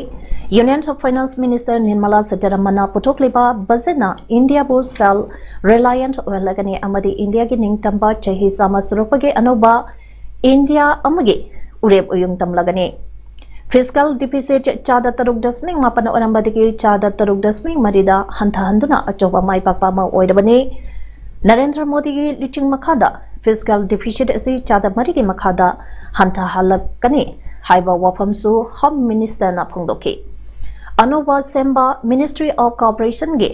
union of finance minister Nirmala ꯁꯤꯇꯥꯔꯥꯃꯟꯅ ꯄꯨꯊꯣꯛꯂꯤꯕ ꯕꯖꯦꯠꯅ ꯏꯟꯗꯤꯌꯥꯕꯨ ꯁꯦꯜꯐ ꯔꯤꯂꯥꯌꯦꯟꯠ ꯑꯣꯏꯍꯜꯂꯒꯅꯤ ꯑꯃꯗꯤ ꯏꯟꯗꯤꯌꯥꯒꯤ ꯅꯤꯡꯇꯝꯕ ꯆꯍꯤ ꯆꯥꯝꯃ ꯁꯨꯔꯛꯄꯒꯤ ꯑꯅꯧꯕ ꯏꯟꯗꯤꯌꯥ ꯑꯃꯒꯤ ꯎꯔꯦꯞ ꯎꯌꯨꯡ ꯇꯝꯂꯒꯅꯤ꯫ ꯐꯤꯁꯀꯦꯜ ꯗꯤꯐꯤꯁꯤꯠ ꯆꯥꯗ ꯇꯔꯨꯛ ꯗꯁꯃꯤꯛ ꯃꯥꯄꯟ ꯑꯣꯏꯔꯝꯕꯗꯒꯤ ꯆꯥꯗ ꯇꯔꯨꯛ ꯗꯁꯃꯤꯛ ꯃꯔꯤꯗ ꯍꯟꯊꯍꯟꯗꯨꯅ ꯑꯆꯧꯕ ꯃꯥꯏ ꯄꯥꯛꯄ ꯑꯃ ꯑꯣꯏꯔꯕꯅꯤ꯫ ꯅꯔꯦꯟꯗ꯭ꯔ ꯃꯣꯗꯤꯒꯤ ꯂꯨꯆꯤꯡ ꯃꯈꯥꯗ ꯐꯤꯁꯀꯦꯜ ꯗꯤꯐꯤꯁꯤꯠ ꯑꯁꯤ ꯆꯥꯗ ꯃꯔꯤꯒꯤ ꯃꯈꯥꯗ ꯍꯟꯊꯍꯜꯂꯛꯀꯅꯤ ꯍꯥꯏꯕ ꯋꯥꯐꯝꯁꯨ ꯍꯣꯝ ꯃꯤꯅꯤꯁꯇꯔꯅ ꯐꯣꯡꯗꯣꯛꯈꯤ꯫ ꯑꯅꯧꯕ ꯁꯦꯝꯕ ꯃꯤꯅꯤꯁꯇ꯭ꯔꯤ ꯑꯣꯐ ꯀꯣꯑꯣꯄꯔꯦꯁꯟꯒꯤ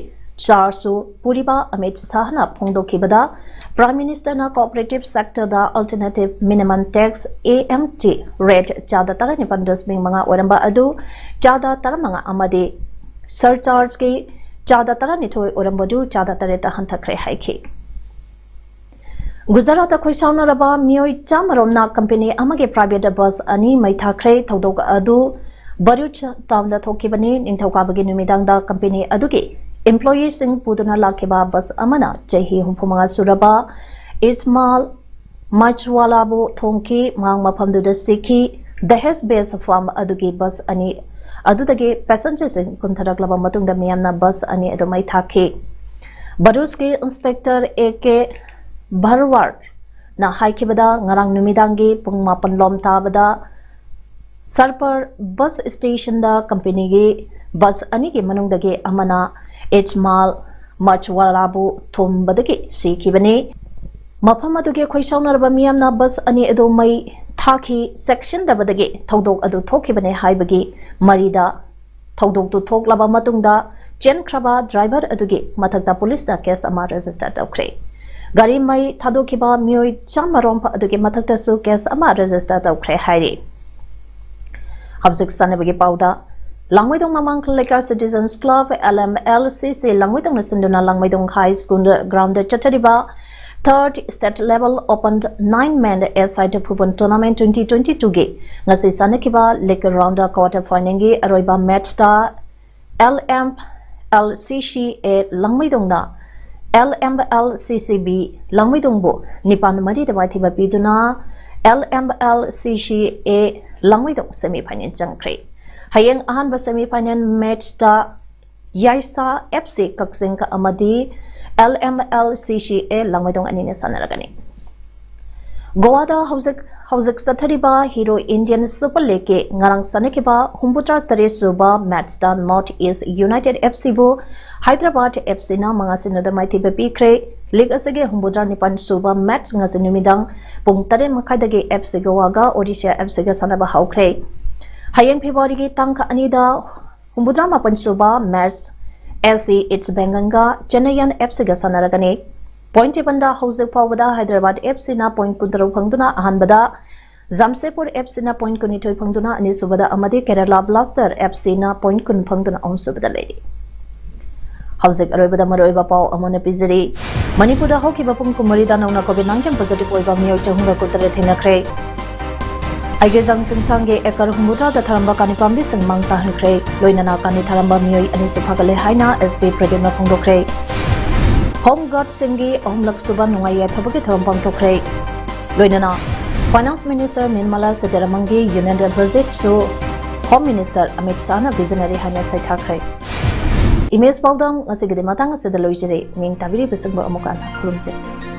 ꯆꯥꯔꯖꯁꯨ ꯄꯨꯔꯤꯕ ꯑꯃꯤꯠ ꯁꯥꯍꯅ ꯐꯣꯡꯗꯣꯛꯈꯤꯕꯗ, ꯄ꯭ꯔꯥꯏꯝ ꯃꯤꯅꯤꯁꯇꯔꯅ ꯀꯣꯑꯣꯄꯔꯦꯇꯤꯚ ꯁꯦꯛꯇꯔꯗ alternative minimum tax, AMT, rate ꯆꯥꯗ ꯇꯔꯥꯅꯤꯄꯥꯟ ꯗꯁꯃꯤꯛ ꯃꯉꯥ ꯑꯣꯏꯔꯝꯕ ꯑꯗꯨ ꯆꯥꯗ ꯇꯔꯥꯃꯉꯥ ꯑꯃꯗꯤ ꯁꯔꯆꯥꯔꯖꯀꯤ ꯆꯥꯗ ꯇꯔꯥꯅꯤꯊꯣꯏ ꯑꯣꯏꯔꯝꯕꯗꯨ ꯆꯥꯗ ꯇꯔꯦꯠꯇ ꯍꯟꯊꯈ꯭ꯔꯦ ꯍꯥꯏꯈꯤ꯫ ꯒꯨꯖꯔꯥꯠꯇ ꯈꯣꯏꯁꯥꯎꯅꯔꯕ ꯃꯤꯑꯣꯏ ꯆꯥꯝꯃꯔꯣꯝꯅ ꯀꯝꯄꯦꯅꯤ ꯑꯃꯒꯤ ꯄ꯭ꯔꯥꯏꯚꯦꯠ ꯕꯁ ꯑꯅꯤ ꯃꯩ ꯊꯥꯈ꯭ꯔꯦ꯫ ꯊꯧꯗꯣꯛ ꯑꯗꯨ ꯚꯔꯨꯆ ꯇꯥꯎꯟꯗ ꯊꯣꯛꯈꯤꯕꯅꯤ꯫ ꯅꯤꯡꯊꯧꯀꯥꯕꯒꯤ ꯅꯨꯃꯤꯗꯥꯡꯗ ꯀꯝꯄꯦꯅꯤ ꯑꯗꯨꯒꯤ ꯏꯝꯄ꯭ꯂꯣꯌꯤꯁꯤꯡ ꯄꯨꯗꯨꯅ ꯂꯥꯛꯈꯤꯕ ꯕꯁ ꯑꯃꯅ ꯆꯍꯤ ꯍꯨꯝꯐꯨ ꯃꯉꯥ ꯁꯨꯔꯕ ꯏꯁꯃꯥꯜ ꯃꯆꯋꯥꯂꯥꯕꯨ ꯊꯣꯝꯈꯤ꯫ ꯃꯍꯥꯛ ꯃꯐꯝꯗꯨꯗ ꯁꯤꯈꯤ꯫ ꯗꯍꯦꯖ ꯕꯦꯁ ꯐꯥꯔꯝ ꯑꯗꯨꯒꯤ ꯕꯁ ꯑꯅꯤ ꯑꯗꯨꯗꯒꯤ ꯄꯦꯁꯦꯟꯖꯔꯁꯤꯡ ꯀꯨꯝꯊꯔꯛꯂꯕ ꯃꯇꯨꯡꯗ ꯃꯤꯌꯥꯝꯅ ꯕꯁ ꯑꯅꯤ ꯑꯗꯨ ꯃꯩ ꯊꯥꯈꯤ꯫ ꯚꯔꯨꯆꯀꯤ ꯏꯟꯁꯄꯦꯛꯇꯔ A K ꯚꯔꯋꯥꯔꯅ ꯍꯥꯏꯈꯤꯕꯗ, ꯉꯔꯥꯡ ꯅꯨꯃꯤꯗꯥꯡꯒꯤ ꯄꯨꯡ ꯃꯥꯄꯟ ꯂꯣꯝ ꯇꯥꯕꯗ ꯁꯔꯄꯔ ꯕꯁ ꯁ꯭ꯇꯦꯁꯟꯗ ꯀꯝꯄꯦꯅꯤꯒꯤ ꯕꯁ ꯑꯅꯤꯒꯤ ꯃꯅꯨꯡꯗꯒꯤ ꯑꯃꯅ ꯏꯁꯃꯥꯜ ꯃꯆꯋꯥꯂꯥꯕꯨ ꯊꯣꯝꯕꯗꯒꯤ ꯁꯤꯈꯤꯕꯅꯤ꯫ ꯃꯐꯝ ꯑꯗꯨꯒꯤ ꯈꯣꯏꯁꯥꯎꯅꯔꯕ ꯃꯤꯌꯥꯝꯅ ꯕꯁ ꯑꯅꯤ ꯑꯗꯨ ꯃꯩ ꯊꯥꯈꯤ꯫ ꯆꯦꯛꯁꯤꯟꯗꯕꯗꯒꯤ ꯊꯧꯗꯣꯛ ꯑꯗꯨ ꯊꯣꯛꯈꯤꯕꯅꯤ ꯍꯥꯏꯕꯒꯤ ꯃꯔꯤꯗ ꯊꯧꯗꯣꯛꯇꯨ ꯊꯣꯛꯂꯕ ꯃꯇꯨꯡꯗ ꯆꯦꯟꯈ꯭ꯔꯕ ꯗ꯭ꯔꯥꯏꯚꯔ ꯑꯗꯨꯒꯤ ꯃꯊꯛꯇ ꯄꯨꯂꯤꯁꯅ ꯀꯦꯁ ꯑꯃ ꯔꯦꯖꯤꯁꯇꯔ ꯇꯧꯈ꯭ꯔꯦ꯫ ꯒꯥꯔꯤ ꯃꯩ ꯊꯥꯗꯣꯛꯈꯤꯕ ꯃꯤꯑꯣꯏ ꯆꯥꯝꯃꯔꯣꯝ ꯑꯗꯨꯒꯤ ꯃꯊꯛꯇꯁꯨ ꯀꯦꯁ ꯑꯃ ꯔꯦꯖꯤꯁꯇꯔ ꯇꯧꯈ꯭ꯔꯦ ꯍꯥꯏꯔꯤ꯫ ꯍꯧꯖꯤꯛ ꯁꯥꯟꯅꯕꯒꯤ ꯄꯥꯎꯗ, ꯂꯥꯡꯃꯩꯗꯣꯡ ꯃꯃꯥꯡ ꯂꯩꯀꯥꯏ Citizens Club, L M L C C ꯂꯥꯡꯃꯩꯗꯣꯡꯅ ꯁꯤꯟꯗꯨꯅ ꯂꯥꯡꯃꯩꯗꯣꯡ High School ground ꯆꯠꯊꯔꯤꯕ Third State Level Open Nine Man S I Football Tournament twenty twenty-two ꯒꯤ ꯉꯁꯤ ꯁꯥꯟꯅꯈꯤꯕ league round quarter final ꯒꯤ ꯑꯔꯣꯏꯕ match ꯇ L M L C C A ꯂꯥꯡꯃꯩꯗꯣꯡꯅ L M L C C B ꯂꯥꯡꯃꯩꯗꯣꯡꯕꯨ ꯅꯤꯄꯥꯟ ꯃꯔꯤꯗ ꯃꯥꯏꯊꯤꯕ ꯄꯤꯗꯨꯅ L M L C C A ꯂꯥꯡꯃꯩꯗꯣꯡ semi final ꯆꯪꯈ꯭ꯔꯦ꯫ ꯍꯌꯦꯡ ꯑꯍꯥꯟꯕ semi final match ꯇ ꯌꯥꯏꯁꯥ F C ꯀꯛꯆꯤꯡ ꯑꯃꯗꯤ L M L C C A ꯂꯥꯡꯃꯩꯗꯣꯡ ꯑꯅꯤꯅ ꯁꯥꯟꯅꯔꯒꯅꯤ꯫ ꯒꯣꯋꯥꯗ ꯍꯧꯖꯤꯛ ꯍꯧꯖꯤꯛ ꯆꯠꯊꯔꯤꯕ Hero Indian Super League ꯀꯤ ꯉꯔꯥꯡ ꯁꯥꯟꯅꯈꯤꯕ ꯍꯨꯝꯐꯨꯇꯔꯥ ꯇꯔꯦꯠ ꯁꯨꯕ match ꯇ North East United F C ꯕꯨ Hyderabad F C ꯅ ꯃꯉꯥ ꯁꯤꯅꯣꯗ ꯃꯥꯏꯊꯤꯕ ꯄꯤꯈ꯭ꯔꯦ꯫ League ꯑꯁꯤꯒꯤ ꯍꯨꯝꯐꯨꯇꯔꯥ ꯅꯤꯄꯥꯟ ꯁꯨꯕ match ꯉꯁꯤ ꯅꯨꯃꯤꯗꯥꯡ ꯄꯨꯡ ꯇꯔꯦꯠ ꯃꯈꯥꯏꯗꯒꯤ F C ꯒꯣꯋꯥꯒ Odisha F C ꯒ ꯁꯥꯟꯅꯕ ꯍꯧꯈ꯭ꯔꯦ꯫ ꯍꯌꯦꯡ February ꯒꯤ ꯇꯥꯡ ꯑꯅꯤꯗ ꯍꯨꯝꯐꯨꯇꯔꯥ ꯃꯥꯄꯟ ꯁꯨꯕ match S C East Bengal ꯒ Chennaiyin F C ꯒ ꯁꯥꯟꯅꯔꯒꯅꯤ꯫ Point table ꯗ ꯍꯧꯖꯤꯛ ꯐꯥꯎꯕꯗ Hyderabad F C ꯅ point ꯀꯨꯟꯇꯔꯨꯛ ꯐꯪꯗꯨꯅ ꯑꯍꯥꯟꯕꯗ, Jamshedpur F C ꯅ point ꯀꯨꯟꯅꯤꯊꯣꯏ ꯐꯪꯗꯨꯅ ꯑꯅꯤꯁꯨꯕꯗ ꯑꯃꯗꯤ Kerala Blaster F C ꯅ point ꯀꯨꯟ ꯐꯪꯗꯨꯅ ꯑꯍꯨꯝꯁꯨꯕꯗ ꯂꯩꯔꯤ꯫ ꯍꯧꯖꯤꯛ ꯑꯔꯣꯏꯕꯗ ꯃꯔꯨꯑꯣꯏꯕ ꯄꯥꯎ ꯑꯃꯨꯛ ꯍꯟꯅ ꯄꯤꯖꯔꯤ꯫ ꯃꯅꯤꯄꯨꯔꯗ ꯍꯧꯈꯤꯕ ꯄꯨꯡ ꯀꯨꯟꯃꯔꯤꯗ ꯅꯧꯅ COVID nineteen positive ꯑꯣꯏꯕ ꯃꯤꯑꯣꯏ ꯆꯍꯨꯝꯒ ꯀꯨꯟꯇꯔꯦꯠ ꯊꯦꯡꯅꯈ꯭ꯔꯦ꯫ ꯑꯩꯒꯦꯖꯥꯡ ꯆꯤꯡꯁꯥꯡꯒꯤ acre ꯍꯨꯝꯐꯨꯇꯔꯥꯗ ꯊꯥꯔꯝꯕ ꯀꯥꯅꯤ ꯄꯥꯝꯕꯤꯁꯤꯡ ꯃꯥꯡ ꯇꯥꯍꯟꯈ꯭ꯔꯦ꯫ ꯂꯣꯏꯅꯅ ꯀꯥꯅꯤ ꯊꯥꯔꯝꯕ ꯃꯤꯑꯣꯏ ꯑꯅꯤꯁꯨ ꯐꯥꯒꯠꯂꯦ ꯍꯥꯏꯅ S P ꯄ꯭ꯔꯗꯤꯞꯅ ꯐꯣꯡꯗꯣꯛꯈ꯭ꯔꯦ꯫ Home Guard ꯁꯤꯡꯒꯤ ꯑꯍꯨꯝꯂꯛ ꯁꯨꯕ ꯅꯨꯡꯉꯥꯏ ꯌꯥꯏꯐꯕꯒꯤ ꯊꯧꯔꯝ ꯄꯥꯡꯊꯣꯛꯈ꯭ꯔꯦ꯫ ꯂꯣꯏꯅꯅ Finance Minister Nirmala Sitharamanꯒꯤ Union Budget ꯁꯨ Home Minister ꯑꯃꯤꯠ ꯁꯥꯍꯅ visionary ꯍꯥꯏꯅ ꯁꯩꯊꯥꯈ꯭ꯔꯦ꯫ Image ꯄꯥꯎꯗꯝ ꯉꯁꯤꯒꯤꯗꯤ ꯃꯇꯥꯡ ꯑꯁꯤꯗ ꯂꯣꯏꯖꯔꯦ꯫ ꯃꯤꯡ ꯇꯥꯕꯤꯔꯤꯕꯁꯤꯡꯕꯨ ꯑꯃꯨꯛ ꯍꯟꯅ ꯈꯨꯔꯨꯝꯖꯔꯤ꯫